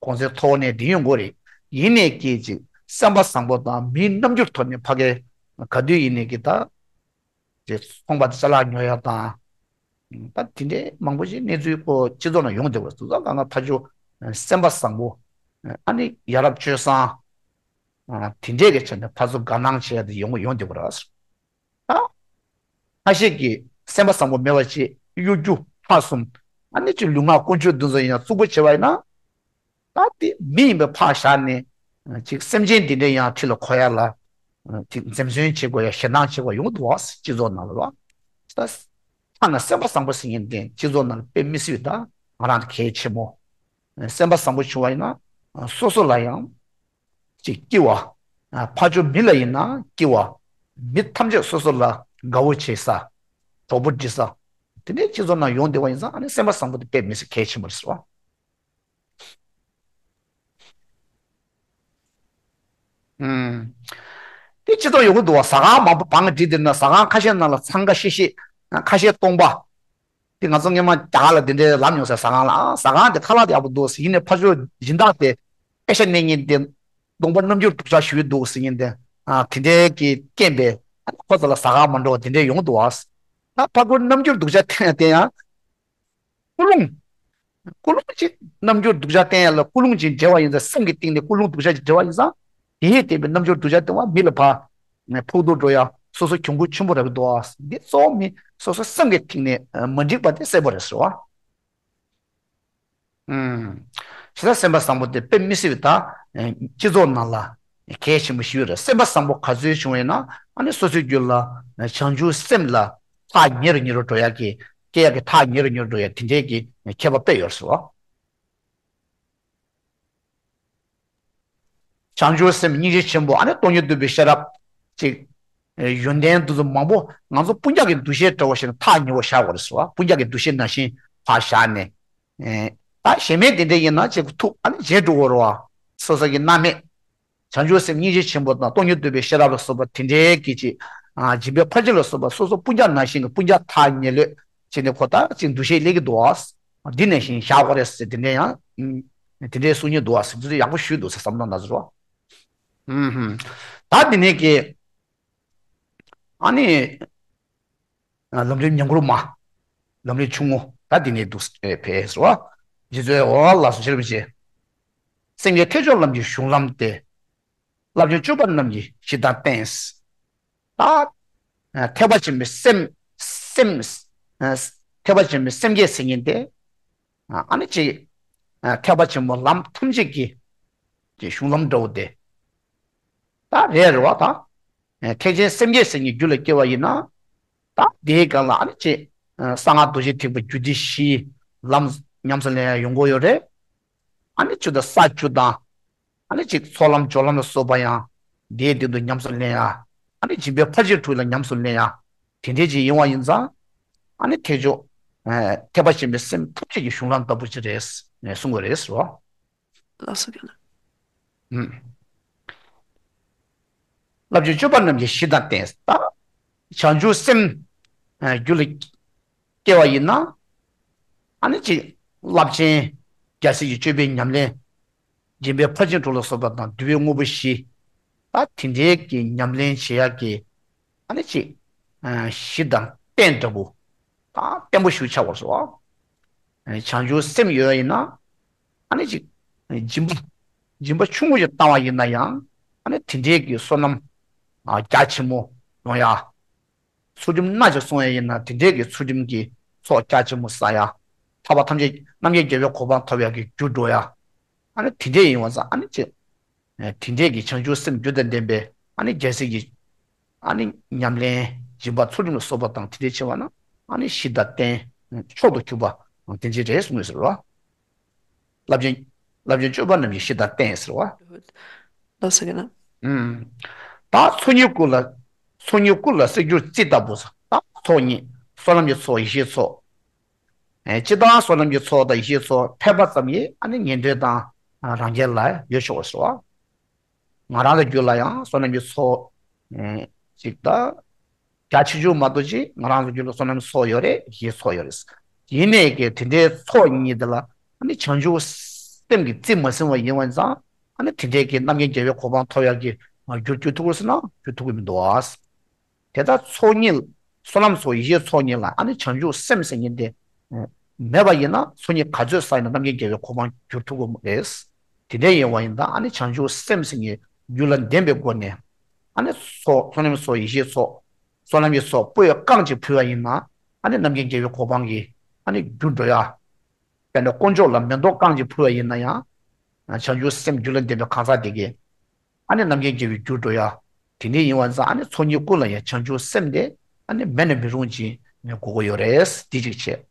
གོང་ཚད་མཐོ་བོ་ནས་འདི་ཡོང་དགོས་རེད། ཡིན་ནའི་སྐད་ཅིག་སེམས་པ་བཟང་པོ་དང་མིའི་རྣམ་འགྱུར་ཐོག་ནས་ཕ་གི་ག་དུས་ཡིན་ནའི་གི་ད་ཚོང་པ་དེ་ཅ་ལག་ཉོ་ཡ་དང་། ད་དེ་འདྲའི་མང་པོ་ཞིག་གནས་ཚུལ་ཁོ་སྤྱི་ཚོགས་ནང་ཡོང་བསྡད་པ་རེད། སོ་སོ་གང་ག་ཕ་ཆུ་སེམས་པ་བཟང་པོ། ཨ་ནི་ཡ་རབས་སྤྱོད་བཟང་། དེ་འདྲས་ཀྱི་ཆ་ནས་ཕར་ཚུར་དགའ་སྣང་བྱེད་ཡ་དེ་ཡོང་གི་ཡོང་བསྡད་པ་རེད། ད་ཁ་ཤས་ཀྱིས་སེམས་པ་བཟང་པོ་མེད་པ་བྱས་གཡོ་སྒྱུ་ལྷག་གསུམ། ཨ་ནི་ཅིག་ལུས་ངག་ཀུན་སྤྱོད་འདི་ཚོ་ཡིན་ན་རྩུབ་པོ་བྱས་པ་ཡིན་ན། ད་དེ་མི་ཡིན་པའི་ཕར་བཞག་ནས་ཅིག་སེམས་ཅན་འདི་འདྲའི་ཡང་ཁྲི་ལ་འཁོར་ཡ་ལ་ཅིག་འཛེམ་ཟོན་བྱེད་དགོས་ཡ། ཞེ་སྡང་བྱེད་དགོས་ཡ་ཡོང་འདུག་བ། སྤྱི་ཚོགས་ནང་ལ་བ། ད་ཐ་ན་སེམས་པ་བཟང་པོ་ཟེར་མཁན་དེ་སྤྱི་ཚོགས་ནང་ལ་དཔེ་མི་སྲིད་པའི་ད་ང་རང་གི་གལ་ཆེན་མོ། སེམས་པ་བཟང་པོ་བྱུང་བ་ཡིན་ན་སོ་སོ་ལ་ཡང་ཅིག་སྐྱིད་པ། ཕར་ཕྱོགས་མི་ལ་ཡིན་ན་སྐྱིད་པ། མི་ཐམས་ཅད་སོ་སོ་ལ་དགའ་བོ་བྱེད་ས། གྲོགས་པོ་སྒྲིག་ས། དེ་འདྲའི་སྤྱི་ཚོགས་ནང་ཡོང་བསྡད་པ་ཡིན་ཙང་ཨ་ནི་སེམས་པ་བཟང་པོ་དེ་དཔེ་མི་སྲིད་གལ་ཆེན་པོ་རེད་ཟེར་བ། ཨུམ། དེ་སྤྱི་ཚོགས་ཡོང་གི་འདུག་བ། ཟ་ཁང་མང་པོ་བང་སྒྲིག་དེ་ན་ཟ་ཁང་ཁ་ཤས་ནང་ལ་འཚང་ཁ་ཤིག་ཤིག་ཁ་ཤས་སྟོང་པ། དེ་ང་ཚོ་སྔོན་མ་རྒྱ་གར་ལ་དེ་འདྲའི་ལབ་མྱོང་ཟེར། ཟ་ཁང་ལ་ཨ་ཟ་ཁང་དེ་ཁ་ལག་དེ་ཡག་པོ་འདུག་ཟེར། ཡིན་ནའི་ཕར་ཕྱོགས་སྦྱིན་བདག་དེ་དཔེ་ཆ་གནས་མཁན་དེ་གདོང་པ་རྣམ་འགྱུར་སྡུག་ཅག་ཞུ་གི་འདུག་ཟེར་མཁན་དེ། ཨ་དེ་འདྲའི་གི་རྐྱེན་པས་ཨ་ཁོ་ཚོ་ལ་ཟ་ཁང་མ་འགྲོ་བ་དེ་འདྲའི་ཡོང་འདུག་བ། ད་ཕར་ཁོ་རྣམ་འགྱུར་སྡུག་ཅག་དེ་ཡང་དེ་ཡང་། ཀུན་སློང་། ཀུན་སློང་ཅིག་རྣམ་འགྱུར་སྡུག་ཅག་བསྟན་ཡ་ལ་ཀུན་སློང་ཅིག་འབྲེལ་བ་ཡིན་ཙང་། སེམས་ཀྱི་སྟེང་ནས་ཀུན་སློང་སྡུག་ཅག་ཅིག་འབྲེལ་བ་ཡིན་ཙང་། དེ་ཡིས་བསྟན་པའི་རྣམ་འགྱུར་སྡུག་ཅག་བསྟན་པ་མི་ལ་ཕར་ཕོག་ཐུག་འགྲོ་ཡ། སོ་སོ་གྱོང་གུན་ཆེན་པོ་རག་གི་འདུག་ཨ། འདི་གཙོ་བོ་མི་སོ་སོ་སེམས་ཀྱི་སྟེང་ནས་མ་འགྲིག་པ་དེ་གསལ་པོ་རེད་ཟེར་བ། ཨུམ། བྱས་ཙང་སེམས་པ་བཟང་པོ་དེ་དཔེ་མི་སྲིད་པའི་ད་སྤྱི་ཚོགས་ནང་ལ་གལ་ཆེན་པོ་ཞིག་ཡོད་རེད། སེམས་པ་བཟང་པོ་ག་ཚོད་བྱུང་བ་ཡིན་ན་ཨ་ནི་སོ་སོའི་རྒྱུད་ལ་བྱང་ཆུབ་སེམས་ལ་ཐག་ཉེ་རུ་ཉེ་རུ་འགྲོ་ཡག་གི། སྐྱེ་ཡག་གི་ཐག་ཉེ་རུ་ཉེ་རུ་འགྲོ་ཡག་དེ་འདྲའི་གི་ཁྱད་པར་དཔེ་ཡོད་རེད་ཟེར་བ། བྱང་ཆུབ་སེམས་སྙིང་རྗེ་ཆེན་པོ། ཨ་ནི་སྟོང་ཉིད་རྟོགས་པའི་ཤེས་རབ་ཅིག་ཡོན་ཏན་འདི་ཚོ་མང་པོ་ང་ཚོ་སྤུན་ཀྱག་གི་འདུ་ཤེས་འདྲ་བོ་ཞིག་ཐག་ཉེ་བོ་བཞག་དགོས་རེད་ཟེར་བ། སྤུན་ཀྱག་གི་འདུ་ཤེས་ནང་བཞིན་ཕར་བཞག་ནས། ཨེ། ད་གཞན་མའི་དེ་འདྲ་ཡིན་ན་ཅིག་ཐུགས་ཨ་ནི་བརྗེད་འགྲོ་གི་རེད་བ། སོ་སོ་གི་རྣམ་སྨིན། བྱང་ཆུབ་སེམས་སྙིང་རྗེ་ཆེན་པོ་དང་སྟོང་ཉིད་རྟོགས་པའི་ཤེས་རབ་ལ་སོགས་པ་དེ་འདྲའི་གི་ཅིག་ ཨ་སྦྱིན་པའི་ཕར་ཕྱིན་ལ་སོགས་པ་སོ་སོ་སྤུན་ཀྱག་ནང་བཞིན་གྱི་སྤུན་ཀྱག་ཐག་ཉེ་ལོས་བྱས་ནས་ཁོ་ད་ཅིག་འདུ་ཤེས་སླེབས་ཀྱི་འདུག་ཨ། འདི་ནང་བཞིན་བཞག་དགོས་རེད་ཟེར་དེ་འདྲ་ཡང་ཨ་དེ་འདྲའི་གསུང་མཁན་འདུག་ཨ་ཟེར་དུས་ཡག་པོ་ཞུས་འདུག་ཟེར་བསམ་བློ་ན་ཟེར་བ། ཨུམ་ཧུམ། ད་འདི་ནས་ཀྱི་ཨ་ནི། ལམ་རིམ་ཉམས་མགུར་མ། ལམ་རིམ་ཆུང་ངུ་ད་འདི་ནས་འདུག་ཕེབས་སོ། རྗེ་བཙུན་འོ་ལགས་སོ་ཤེར་བ་ཆེ། སེམས་ཀྱི་ཐེག་མཆོག་ལམ་གྱི་གཞུང་ལམ་སྟེ། བསླབ་བྱ་སྤྱོད་པ་རྣམས་ཀྱི་གཞི་དང་རྟེན། ད། ཐེག་པ་ཆེན་པོའི་སེམས། སེམས། ཐེག་པ་ཆེན་པོའི་སེམས་བསྐྱེད་ཟེར་མཁན་དེ། ཨ་ནི་ཅིག་ཐེག་པ་ཆེན་པོ་ལམ་ཐམས་ཅད་ཀྱི། ཀྱི་གཞུང་ལམ་འདྲ་བོ་དེ། ད་རེད་རེད་བ་ད། ཐེག་ཆེན་སེམས་བསྐྱེད་ཟེར་མཁན་རྒྱུད་ལ་སྐྱེ་བ་ཡིན་ན། ད་དེའི་སྒང་ལ་ཨ་ནི་ཅིག་གསང་སྔགས་རྡོ་རྗེ་ཐེག་པ་རྒྱུད་སྡེ་བཞིའི་ལམ་ཉམས་སུ་ལེན་ཡ་ཡོང་གི་ཡོད་རེད། ཨ་ནི་ཅིག་ད་ས་བཅུ་དང་། ཨ་ནི་ཅིག་ཚོགས་ལམ་སྦྱོར་ལམ་ལ་སོགས་པ་ཡང་དེའི་སྟེང་དུ་ཉམས་སུ་ལེན་ཡ། ཨ་ནི་སྦྱིན་པའི་ཕར་ཕྱིན་དྲུག་ལ་ཉམས་སུ་ལེན་ཡ། དེ་འདྲའི་ཅིག་ཡིན་བ་ཡིན་ཙང་། ཨ་ནི་ཐེག་མཆོག་ཐེག་པ་ཆེན་པོའི་སེམས་ཐམས་ཅད་ཀྱི་གཞུང་ལམ་ལྟ་བུ་ཅིག་རེད་གསུང་གི་རེད་ཟེར་བ། ལགས་སོ་རྒན་ལགས། ཨུམ། བསླབ་བྱའི་སྤྱོད་པ་རྣམས་ཀྱི་གཞི་དང་རྟེན། ད་བྱང་ཆུབ་སེམས་རྒྱུད་ལ་སྐྱེ་བ་ཡིན་ན། ཨ་ནི་ཅིག་རླབས་ཆེན་རྒྱལ་སྲས་ཀྱི་སྤྱོད་པའི་ཉམས་ལེན། སྦྱིན་པའི་ཕར་ཕྱིན་དྲུག་ལ་སོགས་པ་དང་བསྡུ་བའི་དངོས་པོ་བཞི། ད་དེ་འདྲའི་གི་ཉམས་ལེན་བྱེད་ཡག་གི་ཨ་ནི་ཅིག་གཞི་དང་རྟེན་འདྲ་བོ། ད་བརྟན་པོ་ཞིག་ཆགས་པར་སོ། བྱང་ཆུབ་སེམས་ཡོད་ཡིན་ན། ཨ་ནི་ཅིག་སྦྱིན་པ། སྦྱིན་པ་ཆུང་ངུ་ཞིག་བཏང་བ་ཡིན་ན་ཡང་། ཨ་ནི་དེ་འདྲའི་གི་བསོད་ནམས་རྒྱ་ཆེན་མོ་ཡོང་ཡ། ཚུལ་ཁྲིམས་སྣ་ཆེ་སྲུང་ཡ་ཡིན་ན་དེ་འདྲའི་གི་ཚུལ་ཁྲིམས་ཀྱི་ཚོགས་རྒྱ་ཆེན་མོ་བསགས་ཡ། ཐར་པ་ཐམས་ཅད་རྣམ་མཁྱེན་རྒྱལ་བའི་གོ་འཕང་ཐོབ་ཡ་གི་རྒྱུར་འགྲོ་ཡ། ཨ་ནི་དེ་འདྲའི་ཡིན་བ་ཙང་ཨ་ནི་ཅིག་དེ་འདྲའི་གི་བྱང་ཆུབ་སེམས་རྒྱུད་དང་ལྡན་པའི་ཨ་ནི་རྒྱལ་སྲས་ཀྱི་ཨ་ནི་ཉམས་ལེན་སྦྱིན་པ་ཚུལ་ཁྲིམས་ལ་སོགས་པ་དང་དེ་འདྲའི་བྱེད་པ་ན་ཨ་ནི་གཞི་དང་རྟེན་མཆོག་ཏུ་གྱུར་པ་དེ་འདྲའི་རེད་གསུངས་ཡོད་ཟེར་བ། བསླབ་བྱ། བསླབ་བྱའི་སྤྱོད་པ་རྣམས་ཀྱི་གཞི་དང་རྟེན་ཟེར་བ། ལགས་སོ་རྒན་ལགས། ཨུམ། ད་ཚོགས་གཉིས་སྐུ་ལ། ཚོགས་གཉིས་སྐུ་ལ་གསེར་འགྱུར་རྩི་ལྟ་བུ། ད་ཚོགས་གཉིས་བསོད་ནམས་ཀྱི་ཚོགས་ཡེ་ཤེས་ཚོགས། ཨེ་སྤྱིར་བཏང་བསོད་ནམས་ཀྱི་ཚོགས་དང་ཡེ་ཤེས་ཚོགས་ཕལ་པ་ཙམ་ཡིན་ཨ་ནི་ཉན་ཐོས་དང་རང་རྒྱལ་ལ་ཡོད་ཆོག་པ་ཟེར་བ། ང་རང་ཚོ་རྒྱུད་ལ་ཡང་བསོད་ནམས་ཀྱི་ཚོགས་ཨེ་ཅིག་ད་རྒྱ་ཆེ་ཆུང་མ་གཏོགས་ཅིག་ང་རང་ཚོ་རྒྱུད་ལ་བསོད་ནམས་ཚོགས་ཡོད་རེད། ཡེ་ཤེས་ཚོགས་ཡོད་རེད། ཡིན་ནའི་གི་དེ་འདྲའི་ཚོགས་གཉིས་དེ་ལ་ཨ་ནི་བྱང་ཆུབ་སེམས་ཀྱིས་རྩིས་མ་ཟིན་པ་ཡིན་པ་ཙང་ཨ་ནི་དེ་འདྲའི་གི་རྣམ་མཁྱེན་རྒྱལ་བའི་གོ་འཕང་ཐོབ་ཡག་གི་རྒྱུར་འགྱུར་ཐུབ་ཀྱི་ཟེར་ན་འགྱུར་ཐུབ་ཀྱི་མི་འདུག་ཨ། དེ་ལྟར་ཚོགས་གཉིས། བསོད་ནམས་ཚོགས་ཡེ་ཤེས་ཚོགས་གཉིས་ལ་ཨ་ནི་བྱང་ཆུབ་སེམས་ཟེར་མཁན་དེ་མེད་པ་ཡིན་ན་ཚོགས་གཉིས་ག་ཚོད་བསགས་ཡིན་ན་རྣམ་མཁྱེན་རྒྱལ་བའི་གོ་འཕང་འགྱུར་ཐུབ་ཀྱི་རེད། དེ་འདྲ་ཡིན་པ་ཡིན་ད་ཨ་ནི་བྱང་ཆུབ་སེམས་ཟེར་མཁན་རྒྱུད་ལ་ལྡན་པའི་སྒོ་ནས་ཨ་ནི་ཚོགས་བསོད་ནམས་ཚོགས་ཡེ་ཤེས་ཚོགས། བསོད་ནམས་ཀྱི་ཚོགས་སྤོས་རྐང་གཅིག་ཕུལ་བ་ཡིན་ན་ཨ་ནི་རྣམ་མཁྱེན་རྒྱལ་བའི་གོ་འཕང་གི་ཨ་ནི་རྒྱུར་འགྲོ་ཡ། དཔེར་ན་དཀོན་མཆོག་ལ་མེ་ཏོག་རྐང་གཅིག་ཕུལ་བ་ཡིན་ན་ཡང་། བྱང་ཆུབ་སེམས་རྒྱུད་ལ་ལྡན་པའི་གང་ཟག་དེ་གས། ཨ་ནི་རྣམ་མཁྱེན་རྒྱལ་བའི་རྒྱུར་འགྲོ་ཡ། དེ་འདྲ་ཡིན་པ་ཙང་ཨ་ནི་ཚོགས་གཉིས་ཀུན་ལ་ཡང་བྱང་ཆུབ་སེམས་དེ་ཨ་ནི་མེད་ན་མི་རུང་ཅིག་དགོས་ཀྱི་ཡོད་རེད། འདི་གཅིག་བྱས།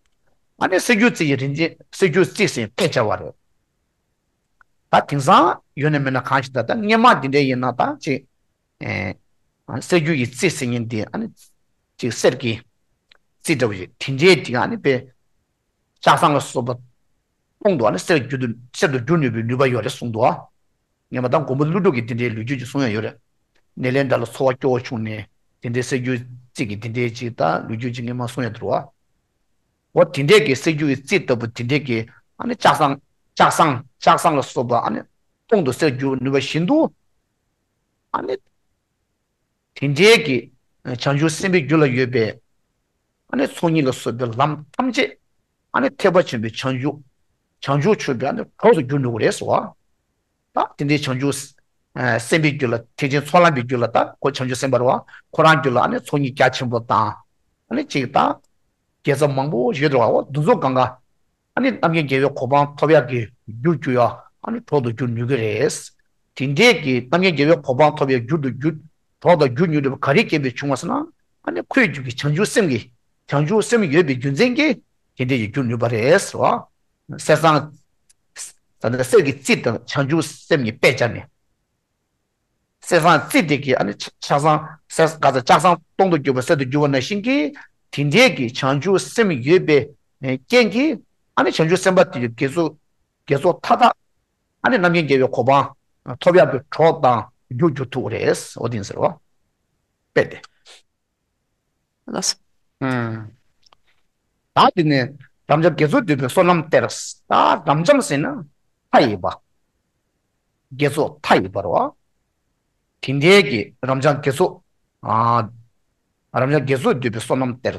ཨ་ནི་གསེར་འགྱུར་རྩི་ཡི་རིན་ཆེན་གསེར་འགྱུར་རྩི་ཟེར་དཔེ་བྱ་བ་རེད། ད་དེང་སང་ཡོད་ན་མེད་ན་གང་ཞིག་ད་ད་སྔས་མ་འདི་འདྲ་ཡིན་ན་ད་ཅིག་ཨེ། གསེར་འགྱུར་གྱི་རྩི་ཟེར་མཁན་དེ་ཨ་ནི་ཅིག་གསེར་གྱི་རྩི་འདྲ་བོ་ཞིག་དེ་འདྲའི་ཅིག་ཨ་ནི་དཔེ་ལྕགས་ཟངས་ལ་སོགས་པ་སྟོང་དུ་ཨ་ནི་གསེར་འགྱུར་དུ་གསེར་དུ་འགྱུར་ནུས་པའི་ནུས་པ་ཡོད་རེད་གསུངས་འདུག་ཨ། ངས་མ་དང་མགོན་པོ་ཀླུ་སྒྲུབ་ཀྱིས་དེ་འདྲའི་ལོ་རྒྱུས་ཅིག་གསུངས་ཡ་ཡོད་རེད། ནད་ལན་འདྲ་ལ་ཚོར་བ་སྐྱོ་བོ་བྱུང་ནས་དེ་འདྲའི་གསེར་འགྱུར་རྩི་གི་དེ་འདྲའི་ཅིག་ད་ལོ་རྒྱུས་ཅིག་ངས་མ་གསུངས་ཡ་འདུག་ཨ། འོ་དེ་འདྲའི་གི་གསེར་འགྱུར་གྱི་རྩི་ལྟ་བུ་དེ་འདྲའི་གི་ཨ་ནི་ལྕགས་ཟངས་ལྕགས་ཟངས་ལྕགས་ཟངས་ལ་སོགས་པ་ཨ་ནི་སྟོང་དུ་གསེར་འགྱུར་ནུས་པ་བཞིན་དུ་ཨ་ནི། དེ་འདྲའི་གི་བྱང་ཆུབ་སེམས་དཔའི་རྒྱུད་ལ་ཡོད་པའི་ཨ་ནི་ཚོགས་གཉིས་ལ་སོགས་པའི་ལམ་ཐམས་ཅད་ཨ་ནི་ཐེག་པ་ཆེན་པོའི་བྱང་ཆུབ་བྱང་ཆུབ་མཆོག་པའི་ཨ་ནི་གྲོགས་སུ་འགྱུར་ནུས་པ་རེད་ཟེར་བ། ད་དེ་འདྲའི་བྱང་ཆུབ་སེམས་དཔའི་རྒྱུད་ལ་ཐེག་ཆེན་ཚོགས་ལམ་པའི་རྒྱུད་ལ་ད་ཁོ་བྱང་ཆུབ་སེམས་དཔའ་རེད་བ། ཁོ་རང་རྒྱུད་ལ་ཨ་ནི་ཚོགས་གཉིས་རྒྱ་ཆེན་པོ་དང་ཨ་ནི་གཅིག་དང་། དགེ་རྩ་མང་པོ་ཡོད་རེད་བ། འོ་འདི་ཚོ་གང་ག་ཨ་ནི་རྣམ་མཁྱེན་རྒྱལ་བའི་གོ་འཕང་ཐོབ་ཡག་གི་རྒྱུར་གྱུར་ཡ་ཨ་ནི་གྲོགས་དུ་འགྱུར་ནུས་ཀྱི་རེད། དེ་འདྲའི་གི་རྣམ་མཁྱེན་རྒྱལ་བའི་གོ་འཕང་ཐོབ་ཡག་རྒྱུར་དུ་འགྱུར་གྲོགས་དང་རྒྱུར་ནུས་ནུས་པ་ག་རེ་སྐྱེས་པའི་བྱུང་བ་ཟེར་ན། ཨ་ནི་ཁོའི་རྒྱུད་ཀྱི་བྱང་ཆུབ་སེམས་ཀྱི་བྱང་ཆུབ་སེམས་ཡོད་པའི་རྒྱུ་མཚན་གྱིས་དེ་འདྲའི་ཡི་རྒྱུར་ནུས་པ་རེད་ཟེར་བ། གསེར་སྲང་། ད་ལྟ་གསེར་གྱི་རྩི་དང་བྱང་ཆུབ་སེམས་ཀྱི་དཔེ་བྱས་ནས། གསེར་སྲང་རྩི་དེ་གིས་ཨ་ནི་ལྕགས་སྲང་གསེར་ག་ཚ་ལྕགས་སྲང་སྟོང་དུ་གྱུར་པ་གསེར་དུ་འགྱུར་བ་ནང་བཞིན་གྱི་དེ་འདྲའི་གི་བྱང་ཆུབ་སེམས་ཡོད་པའི་རྐྱེན་གྱིས་ཨ་ནི་བྱང་ཆུབ་སེམས་དཔའ་དེ་ཡི་དགེ་ཚོགས་དགེ་ཚོགས་མཐའ་དག་ཨ་ནི་རྣམ་མཁྱེན་རྒྱལ་བའི་གོ་འཕང་ཐོབ་ཡག་གི་གྲོགས་དང་རྒྱུར་གྱུར་ཐུབ་རེད། འོ་དེ་ཡིན་ཟེར་བ། དཔེ་དེ། ལགས་སོ། ཨུམ། ད་དེ་ནས་རབ་འབྱམས་དགེ་ཚོགས་འདུས་པའི་བསོད་ནམས་གཏེར། ད་རབ་འབྱམས་ཟེར་ན་མཐའ་ཡས་པ། དགེ་ཚོགས་མཐའ་ཡས་པ་རེད་བ། དེ་འདྲའི་གི་རབ་འབྱམས་དགེ་ཚོགས། ཨ། རབ་འབྱམས་དགེ་ཚོགས་འདུས་པའི་བསོད་ནམས་གཏེར།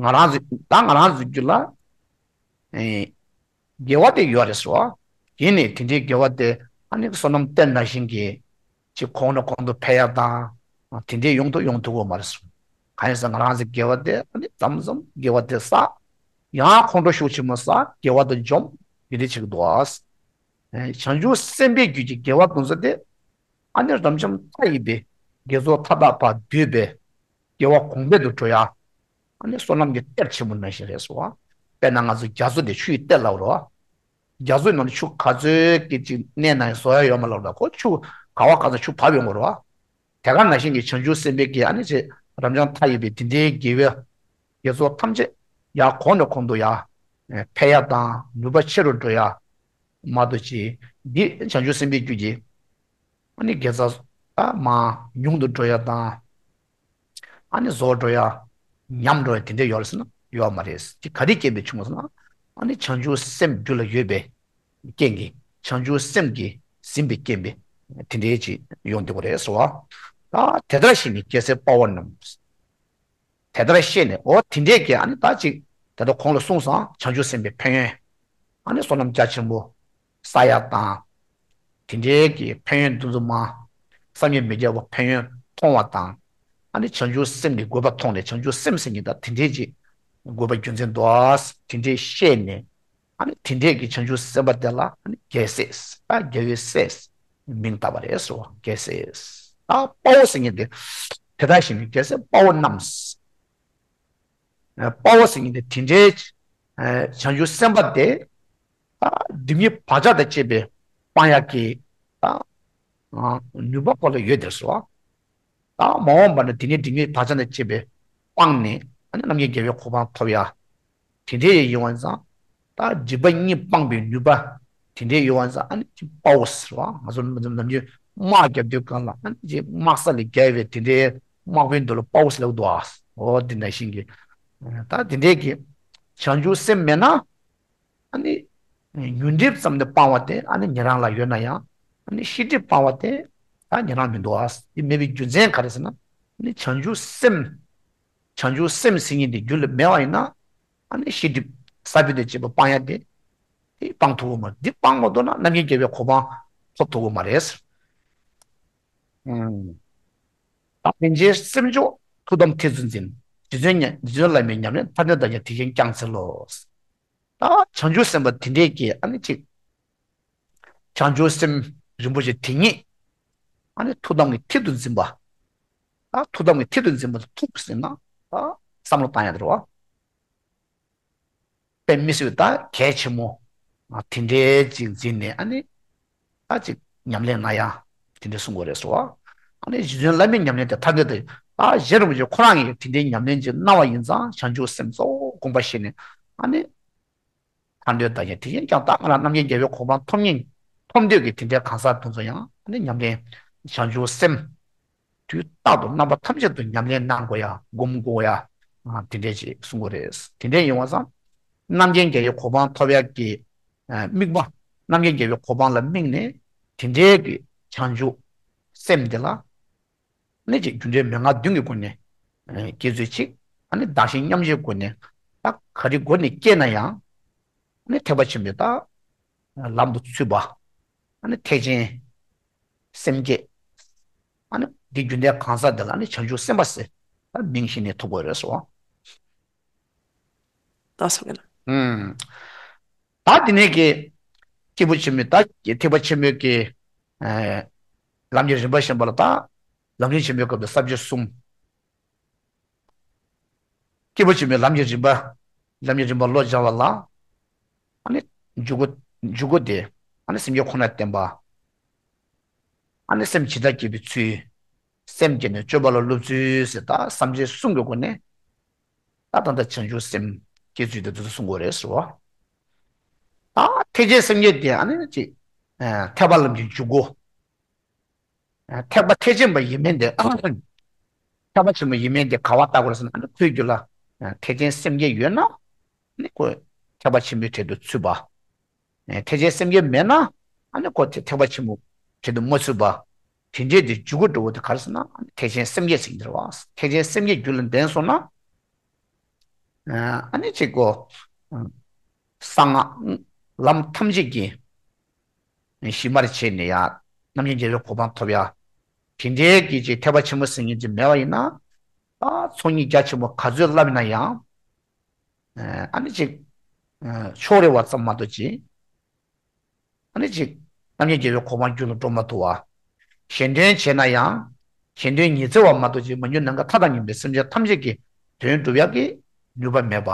ང་རང་ཚོ་ད་ང་རང་ཚོའི་རྒྱུད་ལ། ཨེ། དགེ་བ་དེ་ཡོད་རེད་ཟེར་བ། ཡིན་ནའི་དེ་འདྲའི་དགེ་བ་དེ་ཨ་ནི་བསོད་ནམས་གཏེར་ནང་བཞིན་གྱི་ཅིག་གོང་ནས་གོང་དུ་འཕེལ་ཡ་དང་། དེ་འདྲའི་ཡོང་ཐུབ་ཡོང་ཐུབ་ཀྱི་མ་རེད་ཟེར། གང་ཡིན་ཟེར་ང་རང་ཚོའི་དགེ་བ་དེ་ཨ་ནི་མཚམས་མཚམས་དགེ་བ་དེ་བསགས། ཡང་ཁོང་ཁྲོ་ཤུགས་ཆེན་པོ་བསགས་དགེ་བ་དེ་འཇོམས། དེ་འདྲ་བྱེད་ཀྱི་འདུག་ཨ། ཨེ། བྱང་ཆུབ་སེམས་དཔའི་རྒྱུད་ཀྱི་དགེ་བ་དེ་ཚོ་དེ། ཨ་ནི་རབ་འབྱམས་མཐའ་ཡས་པའི་དགེ་ཚོགས་མཐའ་དག་པ་འདུས་པའི་དགེ་བ་གོང་འཕེལ་དུ་འགྲོ་ཡ། ཨ་ནི་བསོད་ནམས་ཀྱི་གཏེར་ཆེན་པོ་ནང་བཞིན་རེད་ཟེར་བ། དཔེར་ན་ང་ཚོ་རྒྱ་མཚོ་དེ་ཆུ་ཡི་གཏེར་ལབ་རེད་བ། རྒྱ་མཚོའི་ནང་ལ་ཆུ་ག་ཚོད་ཀྱི་ཅིག་གནས་ན་ཡང་བཟོ་ཡ་ཡོད་མ་ལབ་ལ། ཁོ་ཆུ་ག་བ་ག་ས་ཆུ་བབས་ཡོང་གི་རེད་བ། དེ་ག་ནང་བཞིན་གྱི་བྱང་ཆུབ་སེམས་དཔའི་གི་ཨ་ནི་ཅིག་རབ་འབྱམས་མཐའ་ཡས་པའི་དེ་འདྲའི་དགེ་བའི་དགེ་ཚོགས་ཐམས་ཅད་ཡར་གོང་ནས་གོང་དུ་ཡར་འཕེལ་ཡ་དང་ནུས་པ་ཆེ་རུ་འགྲོ་ཡ། མ་གཏོགས་ཅིག་འདི་བྱང་ཆུབ་སེམས་དཔའི་རྒྱུད་ཀྱི་ཨ་ནི་དགེ་རྩ་ཨ་མར་ཉུང་དུ་འགྲོ་ཡ་དང་། ཨ་ནི་བཟོ་འགྲོ་ཡ། ཉམས་འགྲོ་ཡ་དེ་འདྲ་ཡོད་རེད་ཟེར་ན་ཡོད་མ་རེད། དེ་ག་རེ་རྐྱེན་པས་བྱུང་བ་ཟེར་ན། ཨ་ནི་བྱང་ཆུབ་སེམས་རྒྱུད་ལ་ཡོད་པའི་རྐྱེན་གྱིས། བྱང་ཆུབ་སེམས་ཀྱིས་ཟིན་པའི་རྐྱེན་པས་དེ་འདྲའི་ཅིག་ཡོང་བསྡད་པ་རེད་ཟེར་བ། ད་དེ་ལྟར་ཞིག་ནི་རྒྱལ་སྲས་དཔའ་བོ་རྣམས། དེ་ལྟར་ཤེས་ནས། འོ་དེ་འདྲས་ཀྱི་ཨ་ནི་ད་ཅིག་དེ་ལྟར་གོང་ལ་གསུངས་སོང་། བྱང་ཆུབ་སེམས་དཔའི་ཕན་ཡོན། ཨ་ནི་བསོད་ནམས་རྒྱ་ཆེན་པོ་བསགས་ཡ་དང་། དེ་འདྲས་ཀྱི་ཕན་ཡོན་འདི་ཚོ་མ། བསམ་གྱིས་མི་ཁྱབ་པ་ཕན་ཡོན་མཐོང་བ་དང་། ཨ་ནི་བྱང་ཆུབ་སེམས་ཀྱི་དགོས་པ་མཐོང་ནས། བྱང་ཆུབ་སེམས་ཟེར་མཁན་ད་དེ་འདྲས་ཀྱི་དགོས་པ་རྒྱུ་མཚན་འདུག་ཨ། དེ་འདྲས་ཤེས་ནས། ཨ་ནི་དེ་འདྲས་ཀྱི་བྱང་ཆུབ་སེམས་དཔའ་དེ་ལ་ཨ་ནི་རྒྱལ་སྲས། ཨ། རྒྱལ་བའི་སྲས་མིང་བཏགས་པ་རེད་ཟེར་བ། རྒྱལ་སྲས། ཨ། དཔའ་བོ་ཟེར་མཁན་དེ་དེ་ལྟར་ཞིག་ནི་རྒྱལ་སྲས་དཔའ་བོ་རྣམས། ཨ། དཔའ་བོ་ཟེར་མཁན་དེ་དེ་འདྲའི་ཨ་བྱང་ཆུབ་སེམས་དཔའ་དེ། ཨ། སྒྲིབ་གཉིས་བག་ཆགས་དང་བཅས་པའི་སྤང་ཡག་གི། ཨ། ཨ། ནུས་པ་ཁོ་ལ་ཡོད་དེ་ཟེར་བ། ད་མ་འོངས་པ་ན་དེ་ནས་སྒྲིབ་གཉིས་བག་ཆགས་དང་བཅས་པའི་སྤངས་ནས། ཨ་ནི་རྣམ་མཁྱེན་རྒྱལ་བའི་གོ་འཕང་ཐོབ་ཡ། དེ་འདྲའི་ཡིན་པ་ཙང་། ད་སྒྲིབ་པ་གཉིས་སྤངས་པའི་ནུས་པ་དེ་འདྲའི་ཡོད་པ་ཙང་། ཨ་ནི་དཔའ་བོ་ཟེར་བ། ང་ཚོ་ནམ་རྒྱུན་དམག་རྒྱབ་དུས་སྒང་ལ། ཨ་ནི་དམག་ས་ལས་རྒྱལ་བའི་དེ་འདྲའི་དམག་དཔོན་དེ་ལ་དཔའ་བོ་ཟེར་ལབ་འདུག་ཨ། འོ་དེ་ནང་བཞིན་གྱི། ད་དེ་འདྲའི་གི་བྱང་ཆུབ་སེམས་མེད་ན། ཨ་ནི་ཉོན་སྒྲིབ་ཙམ་དེ་སྤང་བ་དེ་ཨ་ནི་ཉན་རང་ལ་ཡོད་ན་ཡང་། ཨ་ནི་ཤེས་སྒྲིབ་སྤང་བ་དེ་ད་ཉན་རང་མི་འདུག་ཨ། དེ་མེད་པའི་རྒྱུ་མཚན་ག་རེ་ཟེར་ན། ཨ་ནི་བྱང་ཆུབ་སེམས། བྱང་ཆུབ་སེམས་ཟེར་མཁན་དེ་རྒྱུད་ལ་མེད་པ་ཡིན་ན། ཨ་ནི་ཤེས་སྒྲིབ་ས་བོན་དང་བཅས་པ་སྤང་ཡ་དེ། དེ་སྤང་ཐུབ་ཀྱི་མ་རེད། འདི་སྤང་མ་ཐུབ་ན་རྣམ་མཁྱེན་རྒྱལ་བའི་གོ་འཕང་ཐོབ་ཐུབ་ཀྱི་མ་རེད། ཨུམ། ད་ལྷན་ཅིག་སེམས་མཆོག་ཐུགས་དམ་ཐེར་དུ་འཛིན། རྗེ་བཙུན་ཉ- རྗེ་བཙུན་བླ་མའི་ཉམས་ལེན་ཐར་འདོད་བདག་ཉིད་དེ་བཞིན་བསྐྱངས་འཚལ་ལོ། ད་བྱང་ཆུབ་སེམས་དཔའ་དེ་འདྲས་ཀྱིས་ཨ་ནི་ཅིག་བྱང་ཆུབ་སེམས་རིན་པོ་ཆེ་དེ་ཉིད་ཨ་ནི་ཐུགས་དམ་གྱི་ཐེར་དུ་འཛིན་པ། ད་ཐུགས་དམ་གྱི་ཐེར་དུ་འཛིན་པ་དེ་ཐུགས་ཟེར་ན་ད་བསམ་བློ་བཏང་ཡ་དེ་རེད་བ། དཔེ་མི་སྲིད་པའི་ད་གལ་ཆེན་མོ། ཨ། དེ་འདྲའི་ཅིག་འཛིན་ནས་ཨ་ནི་ད་ཅིག་ཉམས་ལེན་གནང་ཡ་དེ་འདྲ་གསུང་གི་རེད་ཟེར་བ། ཨ་ནི་རྗེ་བཙུན་བླ་མའི་ཉམས་ལེན་དེ་ཐར་འདོད་དེ། ད་རྗེ་རིན་པོ་ཆེ་ཁོ་རང་གིས་དེ་འདྲའི་ཉམས་ལེན་ཅིག་གནང་བ་ཡིན་ཙང་། བྱང་ཆུབ་སེམས་གཙོ་བོ་དགོངས་པ་བཞེས་ནས། ཨ་ནི་ཐར་འདོད་བདག་ཉིད་དེ་བཞིན་བསྐྱངས། ད་ང་རང་རྣམ་མཁྱེན་རྒྱལ་བའི་གོ་འཕང་ཐོབ་སྙིང་ཐོབ་འདོད་ཀྱི་དེ་འདྲའི་གང་ཟག་དེ་ཚོ་ཡང་ཨ་ནི་ཉམས་ལེན། བྱང་ཆུབ་སེམས་དུས་རྟག་ཏུ་རྣམ་པ་ཐམས་ཅད་དུ་ཉམས་ལེན་གནང་དགོས་ཡ། སྒོམ་དགོས་ཡ། ཨ། དེ་འདྲས་ཅིག་གསུང་གི་རེད། དེ་འདྲས་ཡིན་པ་ཙང་རྣམ་མཁྱེན་རྒྱལ་བའི་གོ་འཕང་ཐོབ་ཡ་གི། ཨ། དམིགས་པ། རྣམ་མཁྱེན་རྒྱལ་བའི་གོ་འཕང་ལ་དམིགས་ནས། དེ་འདྲའི་གི་བྱང་ཆུབ་སེམས་དེ་ལ་ནི་ཅིག་རྒྱུ་འབྲས་མན་ངག་བདུན་གྱི་སྒོ་ནས། ཨ། བསྐྱེད་ཚུལ་གཅིག། ཨ་ནི་བདག་གཞན་མཉམ་བརྗེའི་སྒོ་ནས། ད་ག་རེ་སྒོ་ནས་བསྐྱེད་ན་ཡང་། ཨ་ནི་ཐེག་པ་ཆེན་པོའི་ད་ལམ་དུ་ཚུད་པ། ཨ་ནི་ཐེག་ཆེན་སེམས་བསྐྱེད། ཨ་ནི་འདི་རྒྱུ་འབྲས་གང་ཟག་འདི་ལ་ནི་བྱང་ཆུབ་སེམས་དཔའ་ཟེར། ད་མིང་གཞི་ནས་ཐོབ་དགོས་རེད་ཟེར་བ། ད་སོ་གི་ལ། ཨུམ། ད་འདི་ནས་ཀྱི་སྐྱེས་བུ་ཆེན་མོའི་ད་ཐེག་པ་ཆེན་མོའི་གི། ཨེ། ལམ་གྱི་རིམ་པ་བཤད་པ་ལ། ད་ལམ་རིམ་ཆེན་མོའི་སྐབས་དུ་ས་བཅད་གསུམ། སྐྱེས་བུ་ཆེན་མོའི་ལམ་གྱི་རིམ་པ། ལམ་གྱི་རིམ་པ་བློ་སྦྱང་བ་ལ། ཨ་ནི་འཇུག་སྒོ། འཇུག་སྒོ་དེ་ཨ་ནི་སེམས་བསྐྱེད་ཁོ་ན་བསྟེན་པ། ཨ་ནི་སེམས་ཇི་ལྟར་བསྐྱེད་པའི་ཚུལ། སེམས་བསྐྱེད་ནས་སྤྱོད་པ་ལ་སློབ་ཚུལ་ཟེར། ད་བསམ་བྱའི་གསུམ་གྱི་སྒོ་ནས། ད་ད་ལྟ་བྱང་ཆུབ་སེམས་བསྐྱེད་ཚུལ་དེ་ཚོ་གསུང་དགོས་རེད་ཟེར་བ། ད་ཐེག་ཆེན་སེམས་བསྐྱེད་དེ་ཨ་ནི་ཅིག་ཨ། ཐེག་པ་ལམ་གྱི་འཇུག་སྒོ། ཨ། ཐེག་པ་ཐེག་ཆེན་པ་ཡིན་མིན་དེ། ཐེག་པ་ཆེན་པོ་ཡིན་མིན་དེ་ག་པར་བལྟ་དགོས་རེད་ཟེར་ན། ཨ་ནི་ཁོའི་རྒྱུད་ལ་ཨ་ཐེག་ཆེན་སེམས་བསྐྱེད་ཡོད་ན། ཨ་ནི་ཁོ་ཐེག་པ་ཆེན་པོའི་གྲལ་དུ་ཚུད་པ། ཨ་ཐེག་ཆེན་སེམས་བསྐྱེད་མེད་ན། ཨ་ནི་ཁོ་ཐེག་ཐེག་པ་ཆེན་པོའི་གྲལ་དུ་མ་ཚུད་པ། དེ་འདྲའི་དེ་འཇུག་སྒོ་འགྲོ་བ་དེ་ག་རེ་ཟེར་ན། ཨ་ནི་ཐེག་ཆེན་སེམས་བསྐྱེད་ཟེར་གྱི་རེད་བ། ཐེག་ཆེན་སེམས་བསྐྱེད་རྒྱུད་ལ་ལྡན་སོང་ན། ཨ་ནི་ཅིག་གོ། གསང་སྔགས་ལམ་ཐམས་ཅད་ཀྱི་གཞི་མར་བྱས་ནས་ཡ། རྣམ་མཁྱེན་རྒྱལ་བའི་གོ་འཕང་ཐོབ་ཡ། དེ་འདྲའི་གི་ཅིག་ཐེག་པ་ཆེན་པོ་ཟེར་མཁན་ཅིག་མེད་པ་ཡིན་ན། ད་ཚོགས་གཉིས་རྒྱ་ཆེན་པོ་ག་ཚོད་བསླབ་ཡིན་ན་ཡང་། ཨ་ནི་ཅིག་ཕྱོགས་རེ་བ་ཙམ་མ་གཏོགས་ཅིག་ཨ་ནི་ཅིག་རྣམ་མཁྱེན་རྒྱལ་བའི་གོ་འཕང་རྒྱུད་ལ་འགྲོ་མ་ཐུབ་པ། གཞན་དོན་བྱས་ན་ཡང་། གཞན་དོན་ཉི་ཚེ་བ་མ་གཏོགས་ཅིག་མ་གྱུར་ནམ་མཁའི་མཐའ་དང་མཉམ་པའི་སེམས་ཅན་ཐམས་ཅད་ཀྱི་དོན་སྒྲུབ་ཡག་གི་ནུས་པ་མེད་པ།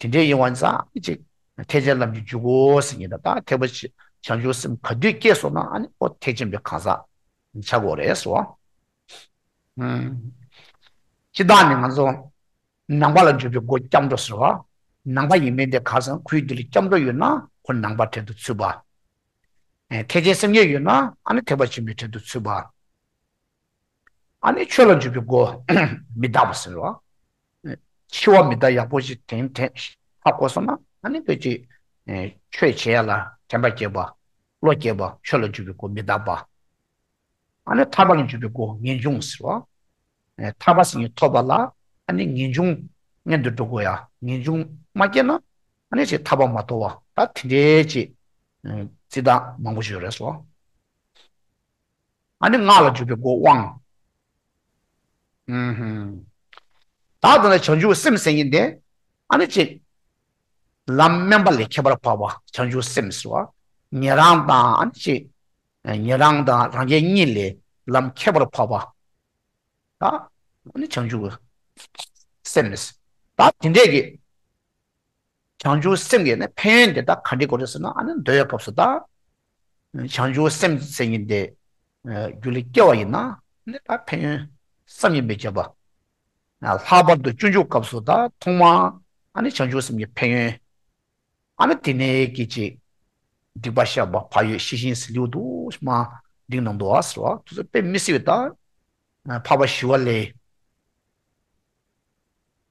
དེ་འདྲའི་ཡིན་པ་ཙང་ཅིག་ཐེག་ཆེན་ལམ་གྱི་འཇུག་སྒོ་ཟེར་མཁན་དང་། ད་ཐེག་པ་ཆེ་བྱང་ཆུབ་སེམས་ག་དུས་སྐྱེས་སོང་ན། ཨ་ནི་ཁོ་ཐེག་ཆེན་པའི་གང་ཟག་ཆགས་དགོས་རེད་ཟེར་བ། སྤྱིར་བཏང་ནི་ང་ཚོ་ནང་པ་ལ་འཇུག་པའི་སྒོ་སྐྱབས་འགྲོ་ཟེར་བ། ནང་པ་ཡིན་མིན་དེ་ག་རེ་ཟེར་ན། ཁོའི་རྒྱུད་ལ་སྐྱབས་འགྲོ་ཡོད་ན་ཁོ་ནང་པ་གྲལ་དུ་ཚུད་པ། ཨེ་ཐེག་ཆེན་སེམས་བསྐྱེད་ཡོད་ན་ཨ་ནི་ཐེག་པ་ཆེན་པོའི་གྲལ་དུ་ཚུད་པ། ཨ་ནི་ཆོས་ལ་འཇུག་པའི་སྒོ་མི་འདག་པ་ཟེར་བ། འཆི་བ་མི་རྟག་ཡག་པོ་ཞིག་དྲན་དྲན་ཧ་གོ་སོང་ན། ཨ་ནི་ཁོས་ཅིག་ཨེ་ཆོས་བྱེད་ཡ་ལ་དྲན་པ་བསྐྱེད་པ། བློ་བསྐྱེད་པ། ཆོས་ལ་འཇུག་པའི་སྒོ་མི་འདག་པ། ཨ་ནི་ཐར་པ་ལ་འཇུག་པའི་སྒོ་ངེས་འབྱུང་ཟེར་བ། ཨེ་ཐར་པ་ཟེར་མཁན་ཐོབ་པ་ལ་ཨ་ནི་ངེས་འབྱུང་སྔོན་དུ་འགྲོ་དགོས་ཡ། ངེས་འབྱུང་མ་སྐྱེས་ན་ཨ་ནི་ཅིག་ཐར་པ་མ་ཐོབ་པ། ད་དེ་འདྲའི་ཅིག་ཨེ་རྩི་སྟངས་མང་པོ་ཞིག་ཡོད་རེད་ཟེར་བ། ཨ་ནི་སྔགས་ལ་འཇུག་པའི་སྒོ་དབང་། ཨུམ་ཧུམ། ད་དེ་ནས་བྱང་ཆུབ་སེམས་ཟེར་མཁན་དེ་ཨ་ནི་ཅིག་ལམ་དམན་པ་ལས་ཁྱད་པར་འཕགས་པ་བྱང་ཆུབ་སེམས་ཟེར་བ། ཉན་རང་དང་ཨ་ནི་ཅིག་ཉན་རང་དང་རང་རྒྱལ་གཉིས་ལས་ལམ་ཁྱད་པར་འཕགས་པ། ད་ཨ་ནི་བྱང་ཆུབ་སེམས་ཟེར། ད་དེ་འདྲས་ཀྱི་བྱང་ཆུབ་སེམས་ཀྱི་ནི་ཕན་ཡོན་དེ་ད་ག་འདྲས་དགོས་རེད་ཟེར་ན། ཨ་ནི་འདོད་པའི་སྐབས་སུ་ད་བྱང་ཆུབ་སེམས་ཟེར་མཁན་དེ་རྒྱུད་ལ་སྐྱེ་བ་ཡིན་ན། ཨ་ནི་ད་ཕན་ཡོན་བསམ་གྱིས་མི་ཁྱབ་པ། ལྷག་པར་དུ་སྤྱོད་འཇུག་སྐབས་སུ་ད་ཐོག་མར་ཨ་ནི་བྱང་ཆུབ་སེམས་ཀྱི་ཕན་ཡོན། ཨ་ནི་དེ་ནས་ཀྱི་ཅིག་སྡིག་པ་བཤགས་པ། བག་ཡོད་ཤེས་བཞིན་ཟིལ་གྱིས་གཏུགས། མར་སྡིག་ནང་དུ་བ་ཟེར་བ་དེ་ཚོ་དཔེ་མི་སྲིད་པའི་ད་འཕགས་པ་ཞི་བ་ལྷས།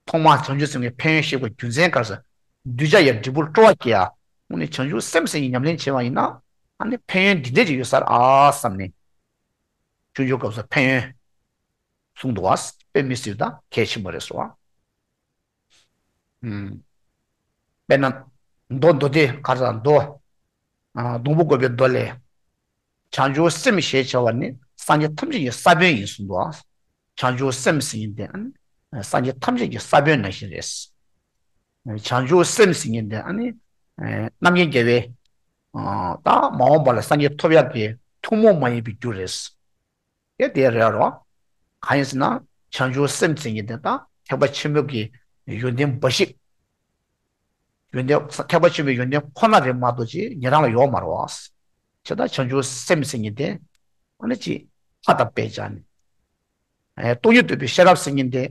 ཐོག་མར་བྱང་ཆུབ་སེམས་ཀྱི་ཕན་ཡོན་བཤད་པའི་རྒྱུ་མཚན་ག་རེ་ཟེར། གདུལ་བྱ་ཡི་འབྲས་བུར་སྤྲོ་བ་སྐྱེ་ཡ། དངོས་གནས་བྱང་ཆུབ་སེམས་ཟེར་མཁན་ཉམས་ལེན་བྱས་པ་ཡིན་ན། ཨ་ནི་ཕན་ཡོན་འདི་འདྲས་ཅིག་ཡོད་ས་རེད་ཨ་བསམ་ནས། སྤྱོད་འཇུག་སྐབས་སུ་ཕན་ཡོན་གསུངས་འདུག་བ། དཔེ་མི་སྲིད་པ་ད་གལ་ཆེན་པོ་རེད་ཟེར་བ། ཨུམ། དཔེར་ན་མདོ་མདོ་སྡེ་ག་རེ་ཟེར། མདོ། ཨ་སྡོང་པོ་བཀོད་པའི་མདོ་ལས། བྱང་ཆུབ་སེམས་ཞེས་བྱ་བ་ནི་སངས་རྒྱས་ཐམས་ཅད་ཀྱི་ས་བོན་ཡིན་གསུངས་འདུག་ཨ། བྱང་ཆུབ་སེམས་ཟེར་མཁན་དེ་ཨ་ནི་སངས་རྒྱས་ཐམས་ཅད་ཀྱི་ས་བོན་ནང་བཞིན་རེད། བྱང་ཆུབ་སེམས་ཟེར་མཁན་དེ་ཨ་ནི་རྣམ་མཁྱེན་རྒྱལ་བའི་ད་མ་འོངས་པ་ལ་སངས་རྒྱས་ཐོབ་ཡག་གི་ཐུན་མོང་མ་ཡིན་པའི་རྒྱུ་རེད། དེ་དེ་རེད་རོ། གང་ཡིན་ཟེར་ན། བྱང་ཆུབ་སེམས་ཟེར་མཁན་དེ་ད་ཐེག་པ་ཆེན་པོ་གི་ཡོན་ཏན་འབའ་ཞིག་ཡོན་ཏན་ཐེག་པ་ཆེན་པོའི་ཡོན་ཏན་ཁོ་ན་རེད་མ་གཏོགས་ཅིག་ཉན་རང་ལ་ཡོད་མ་རེད་བ། བྱས་ཙང་བྱང་ཆུབ་སེམས་ཟེར་མཁན་དེ་ཨ་ནི་ཅིག་ཕ་དང་སྤེལ་བྱ་ནི། ཨེ་སྟོང་ཉིད་རྟོགས་པའི་ཤེས་རབ་ཟེར་མཁན་དེ་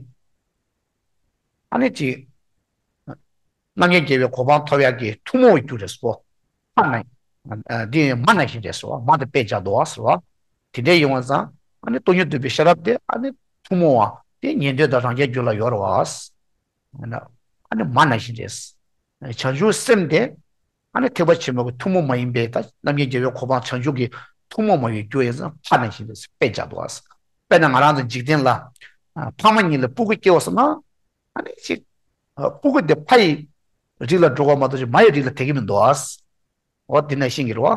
ཨ་ནི་ཅིག་རྣམ་མཁྱེན་རྒྱལ་བའི་གོ་འཕང་ཐོབ་ཡག་གི་ཐུན་མོང་བའི་རྒྱུ་རེད་ཟེར་བ། ཕ་ནང་འདི་མ་ནང་བཞིན་རེད་ཟེར་བ། མ་དང་དཔེ་བྱ་འདུག་བ་ཟེར་བ། དེ་འདྲའི་ཡིན་པ་ཙང་ཨ་ནི་སྟོང་ཉིད་རྟོགས་པའི་ཤེས་རབ་དེ་ཨ་ནི་ཐུན་མོང་བ་དེ་ཉན་ཐོས་དང་རང་རྒྱལ་རྒྱུད་ལ་ཡོད་རེད་བ། ཨ་ནི་མ་ནང་བཞིན་རེད། བྱང་ཆུབ་སེམས་དེ་ཨ་ནི་ཐེག་པ་ཆེན་པོ་གི་ཐུན་མོང་མ་ཡིན་པའི་ད་རྣམ་མཁྱེན་རྒྱལ་བའི་གོ་འཕང་བྱང་ཆུབ་ཀྱི་ཐུན་མོང་མ་ཡིན་རྒྱུ་ཡིན་ཙང་ཕ་ནང་བཞིན་རེད་ཟེར་དཔེ་བྱ་འདུག་བ། དཔེར་ན་ང་རང་ཚོ་འཇིག་རྟེན་ལ་ཕ་མ་གཉིས་ལ་སྤུ་གུ་སྐྱེ་བ་སོང་ན། ཨ་ནི་ཅིག་སྤུ་གུ་དེ་ཕ་ཡི་རིགས་ལ་འགྲོ་གི་མ་གཏོགས་ཅིག་མ་ཡི་རིགས་ལ་དེ་གི་མི་འདུག་བ། འོ་དེ་ནང་བཞིན་གྱི་རེད་བ།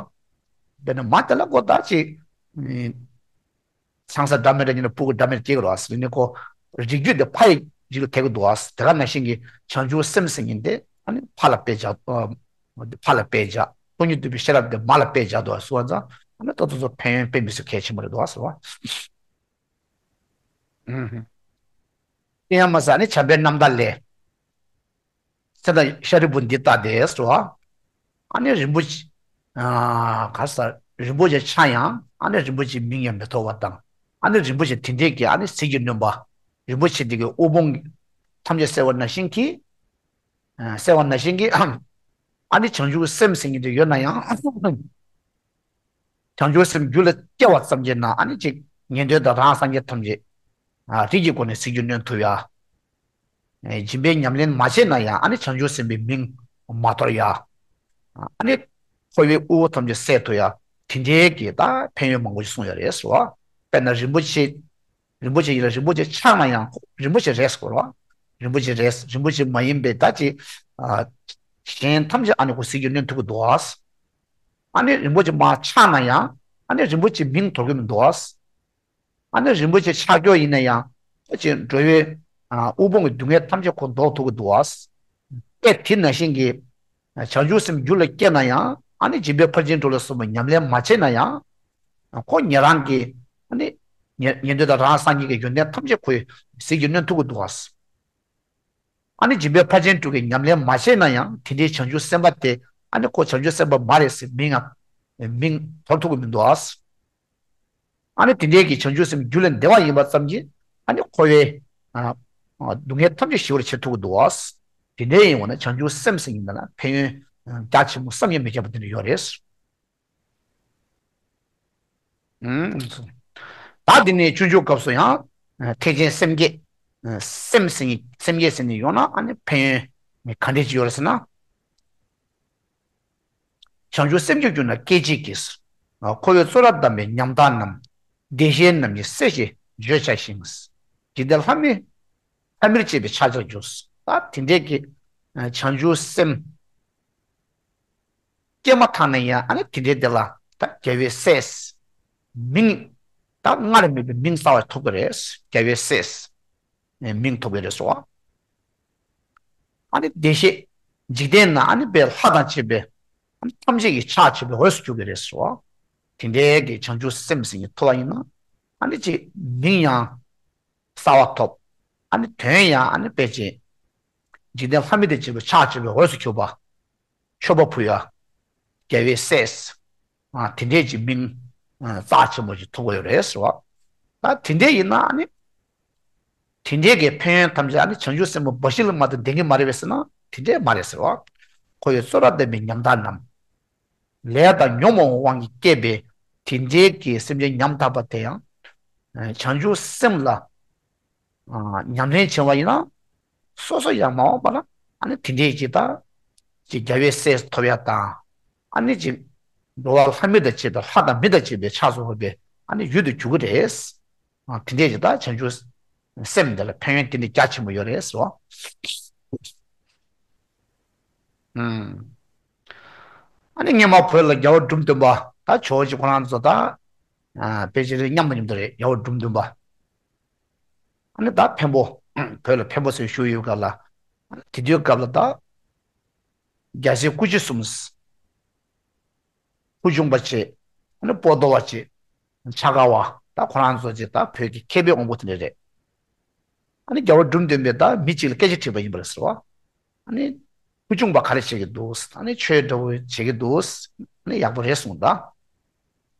དཔེར་ན་མ་དེ་ལ་ཁོ་ད་ཅིག་ཨེ་ཆང་ས་འདྲ་མི་འདྲ་ཉིན་ལ་སྤུ་གུ་འདྲ་མི་འདྲ་སྐྱེ་གི་རེད་བ། ཟེར་ནས་ཁོ་རིགས་རྒྱུད་དེ་ཕ་ཡི་རིགས་ལ་དེ་གི་འདུག་བ། དེ་ག་ནང་བཞིན་གྱི་བྱང་ཆུབ་སེམས་ཟེར་མཁན་དེ་ཨ་ནི་ཕ་ལ་དཔེ་བྱ། ཨ་ཕ་ལ་དཔེ་བྱ། སྟོང་ཉིད་རྟོགས་པའི་ཤེས་རབ་དེ་མ་ལ་དཔེ་བྱ་འདུག་བ་ཟེར་བ་ཙང་། ཨ་ནི་ད་དུང་ཚོ་ཕན་ཡོན་དཔེ་མི་སྲིད་གལ་ཆེན་པོ་རེད་འདུག་བ་ཟེར་བ། ཨུ་ཧུ། དེ་ཡང་མ་ཟད་ཨ་ནི་བྱམས་པའི་རྣམ་ཐར་ལས། ཚེ་དང་ཤཱ་རིའི་བུ་འདི་ལྟ་སྟེ་ཟེར་བ། ཨ་ནི་རིན་པོ་ཆེ། ཨ་ག་ཟེར། རིན་པོ་ཆེ་ཆགས་ཡང་ཨ་ནི་རིན་པོ་ཆེའི་མིང་ཡང་མི་ཐོབ་པ་དང་། ཨ་ནི་རིན་པོ་ཆེ་དེ་འདྲས་ཀྱི་ཨ་ནི་ཟིལ་གྱིས་གནོན་པ། རིན་པོ་ཆེ་དེ་གི་དབུལ་ཕོངས་ཐམས་ཅད་བསལ་བ་ནང་བཞིན་གྱི། ཨ་བསལ་བ་ནང་བཞིན་གྱི། ཨ་ནི་བྱང་ཆུབ་སེམས་ཟེར་མཁན་དེ་ཡོད་ན་ཡང་། བྱང་ཆུབ་སེམས་རྒྱུད་ལ་སྐྱེ་བ་ཙམ་གྱིས་ན་ཨ་ནི་ཅིག་ཉན་ཐོས་དང་རང་སངས་རྒྱས་ཐམས་ཅད་ ཨ་རིགས་ཀྱི་སྒོ་ནས་ཟིལ་གྱིས་གནོན་ཐུབ་ཡ། ཨེ་སྦྱིན་པའི་ཉམས་ལེན་མ་བྱས་ན་ཡང་ཨ་ནི་བྱང་ཆུབ་སེམས་དཔའི་མིང་མ་འཐོར་ཡ། ཨ་ནི་འཁོར་བའི་དབུལ་པོ་ཐམས་ཅད་སེལ་ཐུབ་ཡ། དེ་འདྲའི་གི་ད་ཕན་ཡོན་མང་པོ་ཞིག་གསུངས་ཡོད་རེད་ཟེར་བ། དཔེར་ན་རིན་པོ་ཆེ། རིན་པོ་ཆེ་ཡིན་ལ་རིན་པོ་ཆེ་ཆགས་ན་ཡང་རིན་པོ་ཆེ་རེད་ཟེར་བ། རིན་པོ་ཆེ་རེད། རིན་པོ་ཆེ་མ་ཡིན་པའི་ད་ཅིག་ཨ་གཞན་ཐམས་ཅད་ཨ་ནི་ཁོ་ཟིལ་གྱིས་གནོན་ཐུབ་ཀྱི་འདུག་ཨ། ཨ་ནི་རིན་པོ་ཆེ་མ་ཆགས་ན་ཡང་ཨ་ནི་རིན་པོ་ཆེ་མིང་འཐོར་གྱི་མི་འདུག་ཨ། ཨ་ནི་རིན་པོ་ཆེ་ཆགས་ཀྱོག་ཡིན་ན་ཡང་ཁོ་ཅིག་འགྲོ་བའི་ཨ་དབུལ་ཕོངས་ཀྱི་སྡུག་བསྔལ་ཐམས་ཅད་ཁོ་ཟློག་ཐུབ་ཀྱི་འདུག་ཨ། དེ་དེ་ནང་བཞིན་གྱི་བྱང་ཆུབ་སེམས་རྒྱུད་ལ་སྐྱེས་ན་ཡང་ཨ་ནི་སྦྱིན་པའི་ཕར་ཕྱིན་དྲུག་ལ་སོགས་པ་ཉམས་ལེན་མ་བྱས་ན་ཡང་ཁོ་ཉན་རང་གི་ཨ་ནི་ཉན་ཉན་ཐོས་དང་རང་སངས་རྒྱས་ཀྱི་ཡོན་ཏན་ཐམས་ཅད་ཁོས་ཟིལ་གྱིས་གནོན་ཐུབ་ཀྱི་འདུག་ཨ། ཨ་ནི་སྦྱིན་པའི་ཕར་ཕྱིན་དྲུག་གི་ཉམས་ལེན་མ་བྱས་ན་ཡང་དེ་འདྲའི་བྱང་ཆུབ་སེམས་དཔའ་དེ་ཨ་ནི་ཁོ་བྱང་ཆུབ་སེམས་དཔའ་མ་རེད་ཟེར་མིང་ང་མིང་འཐོར་ཐུབ་ཀྱི་མི་འདུག་ཨ། ཨ་ནི་དེ་འདྲའི་གི་བྱང་ཆུབ་སེམས་རྒྱུད་ལ་བདེ་བ་ཡིན་པ་ཙམ་གྱིས་ཨ་ནི་འཁོར་བའི་ཨ་ཨ་སྡུག་བསྔལ་ཐམས་ཅད་ཞི་བར་བྱེད་ཐུབ་ཀྱི་འདུག་ཨ། དེ་འདྲའི་ཡིན་འོ་ན་བྱང་ཆུབ་སེམས་ཟེར་མཁན་འདི་ལ་ཕན་ཡོན་རྒྱ་ཆེན་པོ་བསམ་གྱིས་མི་ཁྱབ་པ་དེ་འདྲ་ཡོད་རེད། ཨུམ། ད་འདི་ནས་སྤྱོད་འཇུག་སྐབས་སུ་ཡང་ཐེག་ཆེན་སེམས་བསྐྱེད། སེམས་ཟེར་ནས་སེམས་བསྐྱེད་ཟེར་ནས་ཡོང་ན་ཨ་ནི་ཕན་ཡོན་ག་འདྲ་ཅིག་ཡོད་རེད་ཟེར་ན། བྱང་ཆུབ་སེམས་བསྐྱེད་བསྒྱུར་ན་སྐད་ཅིག་གིས། འཁོར་བའི་གཙུག་ལག་བསྡམས་པའི་ཉམ་ཐག་རྣམས། བདེ་གཤེགས་རྣམས་ཀྱི་སྲས་ཞེས་བརྗོད་བྱ་ཞིང་། འཇིག་རྟེན་ལྷ་མི་ལྷ་མིར་བཅས་པའི་ཕྱག་རྒྱར་འགྱུར། ད་དེ་འདྲའི་གི་བྱང་ཆུབ་སེམས་སྐྱེས་མ་ཐག་ནས་ཡང་ཨ་ནི་དེ་འདྲའི་དེ་ལ་ད་རྒྱལ་བའི་སྲས། མིང་། ད་སྔར་མེད་པའི་མིང་གསར་བ་ཐོབ་ཀྱི་རེད། རྒྱལ་བའི་སྲས། མིང་ཐོབ་ཀྱི་རེད་ཟེར་བ། ཨ་ནི་བདེ་གཤེགས། འཇིག་རྟེན་ན་ཨ་ནི་དཔེ་ལྷ་དང་བཅས་པའི་ཨ་ནི་ཐམས་ཅད་ཀྱི་ཕྱག་བྱེད་པའི་འོས་སུ་གྱུར་གྱི་རེད་ཟེར་བ། དེ་འདྲའི་གི་བྱང་ཆུབ་སེམས་ཟེར་མཁན་ཐོབ་པ་ཡིན་ན་ཨ་ནི་ཅིག་མིང་ཡང་གསར་བ་ཐོབ། ཨ་ནི་དོན་ཡང་ཨ་ནི་དཔེ་ཅིག་འཇིག་རྟེན་ལྷ་མི་དང་བཅས་པའི་ཕྱག་བྱེད་པའི་འོས་སུ་གྱུར་པ། མཆོད་པ་ཕུལ་ཡ། རྒྱལ་བའི་སྲས། ཨ་དེ་འདྲས་ཀྱི་མིང་ཨ་རྩ་ཆེན་པོ་ཞིག་ཐོབ་ཀྱི་ཡོད་རེད་ཟེར་བ། ད་དེ་འདྲས་ཡིན་ན་ཨ་ནི། དེ་འདྲས་ཀྱི་ཕན་ཡོན་ཐམས་ཅད་ཨ་ནི་བྱང་ཆུབ་སེམས་དཔའ་འབའ་ཞིག་ལ་མ་གཏོགས་ལྡན་གྱི་མ་རེད་པས་ཟེར་ན་དེ་འདྲས་མ་རེད་ཟེར་བ། འཁོར་བའི་གཙུག་ལག་བསྡམས་པའི་ཉམ་ཐག་རྣམས། ལས་དང་ཉོན་མོངས་དབང་གིས་བསྐྱེད་པའི་དེ་འདྲས་ཀྱི་སེམས་ཅན་ཉམ་ཐག་པ་དེ་ཡང་། ཨ་བྱང་ཆུབ་སེམས་ལ་ཉམས་ལེན་བྱེད་པ་ཡིན་ན། སོ་སོ་ཡང་མ་འོངས་པ་ལ་ཨ་ནི་དེ་འདྲའི་ཅིག་ད་ཅིག་རྒྱལ་བའི་སྲས་ཐོབ་ཡ་དང་། ཨ་ནི་ཅིག་འགྲོ་བ་ལྷ་མི་དང་བཅས་པའི་ལྷ་དང་མི་དང་བཅས་པའི་ཕྱག་སུ་འོས་པའི་ཨ་ནི་ཡུལ་དུ་གྱུར་གི་རེད། ཨ་དེ་འདྲའི་ཅིག་ད་བྱང་ཆུབ་སེམས་འདི་ལ་ཕན་ཡོན་དེ་འདྲའི་རྒྱ་ཆེན་པོ་ཡོད་རེད་ཟེར་བ། ཨུམ། ཨ་ནི་སྔོན་མ་བོད་ལ་རྒྱལ་བ་འབྲུམ་སྟོན་པ་ད་ཇོ་བོ་རྗེ་ཁོ་རང་ཚོ་ད། ཨ་དཔེ་ཆ་རེ་མཉམ་དུ་མཉམ་དུ་རེད། རྒྱལ་བ་འབྲུམ་སྟོན་པ། ཨ་ནི་ད་འཕན་པོ། བོད་ལ་འཕན་པོ་ཟེར་བཞུགས་ཡོད་སྐབས་ལ། དེ་དུས་སྐབས་ལ་ད། རྒྱལ་སྲས་སྐུ་མཆེད་གསུམ། ཕུར་བྱུང་པ་བཅས། ཨ་ནི་པོ་ཏོ་བ་བཅས། འཆར་ཀ་བ། ད་ཁོ་རང་ཚོ་བཅས་ད་བོད་ཀྱི་མཁས་པའི་དབང་པོ་དེ་འདྲ་རེད། ཨ་ནི་རྒྱལ་བ་འབྲུམ་སྟོན་པས་ད་མི་གཅིག་ལ་སྐད་ཆ་དྲིས་པ་ཡིན་པ་རེད་ཟེར་བ། ཨ་ནི། ཕུར་བྱུང་པ་ག་རེ་བྱེད་ཀྱི་འདུག་ཨ་ནི་ཆོས་འདྲ་བོ་བྱེད་ཀྱི་འདུག་ཨ་ནི་ཡག་པོ་རེད་གསུངས་ད།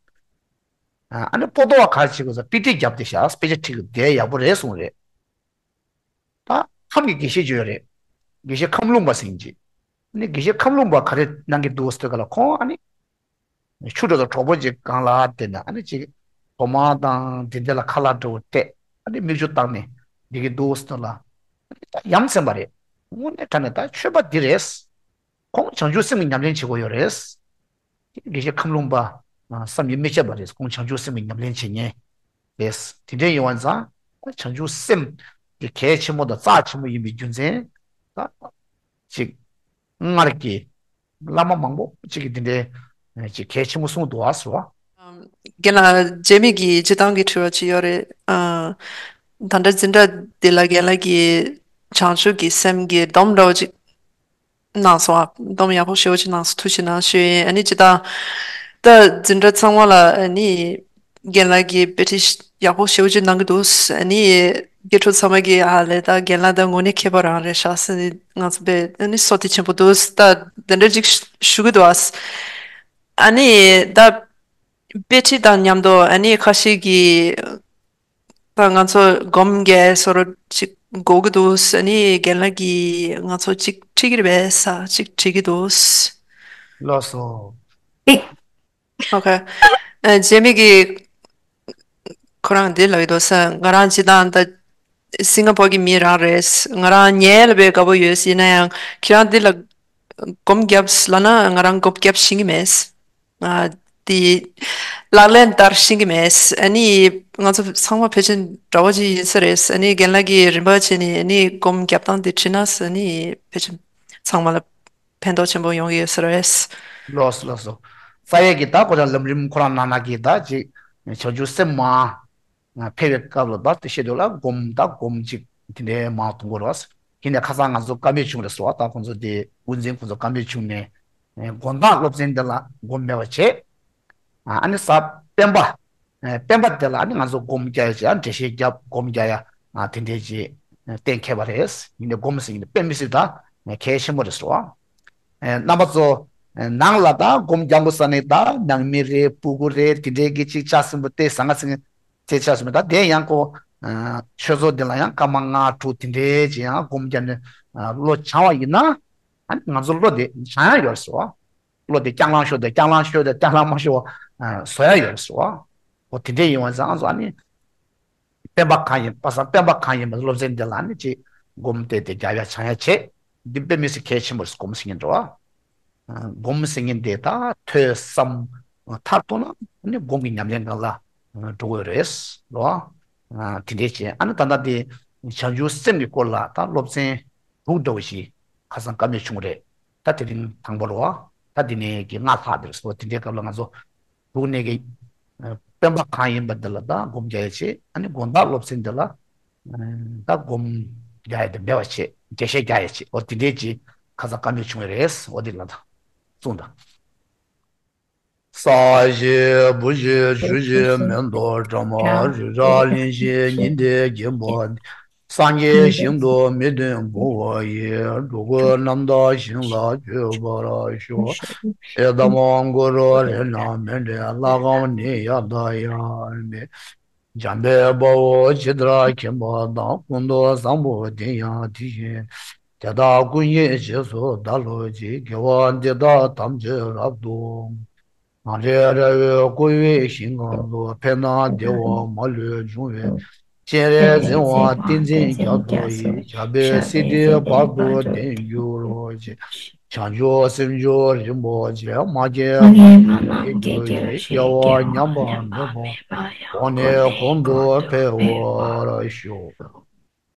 ཨ་ནི་པོ་ཏོ་བ་ག་རེ་བྱེད་དགོས་ཟེར་དཔེ་ཁྲིད་བརྒྱབ་བསྡད་ཤག་དཔེ་ཆ་ཁྲིད་དགོས་བསྡད་ཡག་པོ་རེད་གསུངས་རེད། ད་ཁམས་ཀྱི་དགེ་བཤེས་ཅིག་ཡོད་རེད། དགེ་བཤེས་ཁམས་ལུང་པ་ཟེར་མཁན་ཅིག་ཨ་ནི་དགེ་བཤེས་ཁམས་ལུང་པ་ག་རེ་གནང་གི་འདུག་ཟེར་དུས་སྐབས་ལ་ཁོང་ཨ་ནི། ཆུ་དྲོད་དང་གྲོགས་པོ་ཅིག་སྒང་ལ་བསྡད་ནས་ཨ་ནི་ཅིག་གོ་མ་དང་དེ་འདྲ་ལ་ཁ་ལག་འདྲ་བོ་སྤྲད་ཨ་ནི་མིག་ཆུ་བཏང་ནས་བསྡད་ཀྱི་འདུག་ཟེར་དུས་ལ། ཨ་ནི་ད་ཡ་མཚན་པ་རེད། དངོས་གནས་དྲང་གནས་ད་ཆོས་པ་འདི་རེད། ཁོང་བྱང་ཆུབ་སེམས་ཀྱི་ཉམས་ལེན་བྱེད་དགོས་ཡོད་རེད། དགེ་བཤེས་ཁམས་ལུང་པ། བསམ་གྱིས་མི་ཁྱབ་པ་རེད། ཁོང་བྱང་ཆུབ་སེམས་ཀྱི་ཉམས་ལེན་བྱེད་མཁན་རེད། དེ་འདྲ་ཡིན་པ་ཙང་བྱང་ཆུབ་སེམས་ཀྱི་གལ་ཆེན་པོ་དང་རྩ་ཆེན་པོ་ཡིན་པའི་རྒྱུ་མཚན། ད་ཅིག་སྔར་གྱི་བླ་མ་མང་པོ་ཅིག་གིས་འདི་འདྲའི་ཅིག་གལ་ཆེན་པོ་གསུངས་འདུག་ཨ་ཟེར་བ། རྒན་ལགས་རྗེས་མའི་གི་སྤྱིར་བཏང་གི་དྲི་བ་ཅིག་ཡོད་རེད། ཨ། ད་ལྟ་འཛིན་གྲྭ་འདི་ལ་རྒན་ལགས་ཀྱིས་བྱང་ཆུབ་ཀྱི་སེམས་ཀྱི་སྡོམ་འདྲ་བོ་ཅིག་གནང་སོང་ཨ། སྡོམ་ཡག་པོ་ཞེ་པོ་ཅིག་གནང་སོང་། ཐུགས་རྗེ་གནང་ཞུ་ཡིན། ཨ་ནི་ཇི་ལྟར་ད་འཛིན་གྲྭ་ཚང་མ་ལ་ཨ་ནི་རྒན་ལགས་ཀྱིས་དཔེ་ཁྲིད་ཡག་པོ་ཞེ་པོ་ཅིག་གནང་གི་འདུག་ཨ་ནི་དགེ་ཕྲུག་ཚང་མ་གིས་ཨ་ལས་ད་རྒན་ལགས་ད་དངོས་གནས་མཁས་པ་རང་རེད་ཤག་ཟེར་ནས་ང་ཚོ་དཔེ་ཨ་ནི་བསོད་བདེ་ཆེན་པོ་འདུག་ད་དེ་འདྲ་ཅིག་ཞུ་གི་འདུག་ཨ། ཨ་ནི་ད་དཔེ་ཁྲིད་དང་མཉམ་དུ་ཨ་ནི་ཁ་ཤས་ཀྱིས་ད་ང་ཚོ་སྒོམ་རྒྱག་བཟོ་འདྲ་ཅིག་དགོས་ཀྱི་འདུག་ཨ་ནི་རྒན་ལགས་ཀྱིས་ང་ཚོ་ཅིག་ཁྲིད་ཀྱི་རེད་པས་ཟེར་ཅིག་དྲི་གི་འདུག་ལགས་སོ། ཨོ་ཁེ། ཨ། རྗེས་མའི་གི་ ཁོ་རང་འདི་ལབ་ཀྱི་འདུག་ས། ང་རང་སྤྱིར་བཏང་ད་སིང་ག་པོར་གྱི་མི་རང་རེད། ང་རང་ཉལ་ལ་དཔེ་དགའ་པོ་ཡོད། ཡིན་ན་ཡང་ཁྱེད་རང་འདི་ལ་སྒོམ་བརྒྱབ་ལབ་ན་ང་རང་སྒོམ་བརྒྱབ་ཤེས་ཀྱི་མེད། ཨ། དེ་ལག་ལེན་བསྟར་ཤེས་ཀྱི་མེད། ཨ་ནི་ང་ཚོ་ཚང་མ་ཕལ་ཆེར་འདྲ་བོ་ཅིག་ཡིན་ས་རེད། ཨ་ནི་རྒན་ལགས་ཀྱིས་རིམ་པ་བྱས་ནས་ཨ་ནི་སྒོམ་བརྒྱབ་སྟངས་དེ་ཁྲིད་ན་ཨ་ནི་ཕལ་ཆེར་ཚང་མ་ལ་ཕན་ཐོགས་ཆེན་པོ་ཡོང་གི་ཡོད་ས་རེད། ལགས་སོ་ལགས་སོ། ས་ཡས་ཀྱི་ད་ཁོ་རང་ལམ་རིམ་ཁོ་རང་ནང་ན་གི་ད་ཅིག་བྱང་ཆུབ་སེམས་མ་འཕེལ་བའི་སྐབས་ལ་ད་དེ་བཤད་དུས་ལ་སྒོམ་ད་སྒོམ་ཅིག་དེ་འདྲའི་མ་གཏོང་དགོས་རེད། ཡིན་ནའི་ཁ་སང་ང་ཚོ་བཀའ་མོལ་བྱུང་རེད་ཟེར་བ། ད་ཁོང་ཚོ་དེ་དབུ་འཛིན་ཁོང་ཚོ་བཀའ་མོལ་བྱུང་ནས་དགོན་བདག་སློབ་ཚན་འདི་ལ་སྒོམ་མེད་པ་བྱས། ཨ་ནི་ས་སྤེན་པ། ཨ། སྤེན་པ་དེ་ལ་ཨ་ནི་ང་ཚོ་སྒོམ་རྒྱག་ཡ་བྱས། ཨ། འགྲེལ་བཤད་རྒྱབ། སྒོམ་རྒྱག་ཡ། ཨ། དེ་འདྲས་ཅིག་གཏན་འཁེལ་བ་རེད། ཡིན་ནའི་སྒོམ་ཟེར་ཡིན་ནའི་དཔེ་མི་སྲིད་ད་གལ་ཆེན་པོ་རེད་ཟེར་བ། ཨ། རྣམ་པ་ཚོ། ཨ། ནང་ལ་ད་སྒོམ་རྒྱག་དགོས་ས་ནི་ད་ནང་མི་རེད། སྤུ་གུ་རེད། དེ་འདྲས་ཀྱི་ཅིག་ལྕགས་སྲིན་པོ་དེ་ཟང་ངེ་ཟིང་ངེ་དེ་ཆགས་སོང་། ད་དེ་ཡང་ཁོ། ཨ། ཆོས་ཚོགས་འདི་ལ་ཡང་སྐར་མ་ལྔ་དྲུག་དེ་འདྲས་ཅིག་ཡང་སྒོམ་རྒྱག་ནས། ཨ། བློ་སྦྱང་བ་ཡིན་ན། ཨ་ནི་ང་ཚོ་བློ་དེ་སྦྱང་ཡ་ཡོད་ཟེར་བ། བློ་དེ་རྐྱང་ལངས་ཤོར་ཏེ་རྐྱང་ལངས་ཤོར་ཏེ་རྐྱང་ལངས་མ་ཤོར་བ་བཟོ་ཡ་ཡོད་ཟེར་བ། འོ་དེ་འདྲས་ཡིན་པ་ཙང་ང་ཚོ་ཨ་ནི་སྤེན་པ་གང་ཡིན་པ་སང་སྤེན་པ་གང་ཡིན་པ་སློབ་ཚན་འདི་ལ་ཨ་ནི་ཅིག་སྒོམ་བལྟས་ཏེ་རྒྱག་ཡ་སྦྱང་ཡ་བྱེད། འདི་དཔེ་མི་སྲིད་གལ་ཆེན་པོ་རེད། སྒོམ་ཟེར་མཁན་འདྲ་བ། སྒོམ་ཟེར་མཁན་དེ་ད་ཐོས་བསམ་མཐར་ཐུག་ན་ཨ་ནི་སྒོམ་གྱི་ཉམས་ལེན་སྒང་ལ་འགྲོ་དགོས་རེད་ལོ། དེ་འདྲས་བྱས། ཨ་ནི་ད་ལྟ་དེ་བྱང་ཆུབ་སེམས་ཀྱི་སྐོར་ལ་ད་སློབ་ཚན་དྲུག་འདྲ་བོ་ཞིག་ཁ་སང་བཀའ་མོལ་བྱུང་རེད། ད་དེ་རིང་དང་པོ་རེད་བ། ད་དེ་ནས་ཀྱི་ལྔ་ལྷག་དེ་རེད་སོ། དེ་འདྲའི་སྐབས་ལ་ང་ཚོ་དྲུག་ནས་ཀྱི་སྤེན་པ་གང་ཡིན་པ་འདི་ལ་ད་སྒོམ་རྒྱག་ཡ་བྱེད། ཨ་ནི་དགོན་བདག་སློབ་ཚན་འདི་ལ་ད་སྒོམ་རྒྱག་ཡ་དེ་མེད་པ་བྱེད། འགྲེལ་བཤད་རྒྱག་ཡ་བྱེད། འོ་དེ་འདྲས་ཀྱི་ཁ་སང་བཀའ་མོལ་བྱུང་བ་རེད། འོ་དེ་ལ་ད་གསུངས་དང་། ས་གཞི་བུ་གཞི་གཞུ་གཞི་མེ་ཏོག་སྒྲོལ་མ་རི་རབ་གླིང་བཞི་ཉི་ཟླའི་རྒྱན་པ་འདི། སངས་རྒྱས་ཞིང་དུ་མི་ལྡན་བུང་བ་ཡི། འགྲོ་ཀུན་རྣམ་དག་ཞིང་ལ་སྤྱོད་པར་ཤོག་ཨེ་ཏ་མ་གུ་རུ་རཏྣ་མཎྜལ། ལྷ་ཁང་ནི་ཡ་ད་ཡ་མེ། འཇམ་དཔལ་དཔའ་བོས་ཇི་ལྟར་མཁྱེན་པ་དང་། ཀུན་ཏུ་བཟང་པོ་དེ་ཡང་དེ་བཞིན་ཏེ། དེ་དག་ཀུན་གྱི་རྗེས་སུ་བདག་སློབ་ཅིང་། དགེ་བ་འདི་དག་ཐམས་ཅད་རབ་ཏུ་བསྔོ། ནཱ་རོ་ར་བས་བསྐོར་བའི་ཞིང་ཁམས་སུ། ཕན་དང་བདེ་བ་མ་ལུས་འབྱུང་བའི་ཕྱིར། སྤྱན་རས་གཟིགས་དབང་ཏིང་འཛིན་རྒྱ་མཚོ་ཡི། ཞབས་པད་སྲིད་མཐའི་བར་དུ་བརྟན་གྱུར་ཅིག་བྱང་ཆུབ་སེམས་མཆོག་རིན་པོ་ཆེ། མ་སྐྱེས་པ་ལས་སྐྱེས་གྱུར་ཅིག་སྐྱེ་བ་ཉམས་པ་མེད་པར། གོང་ནས་གོང་དུ་འཕེལ་བར་ཤོག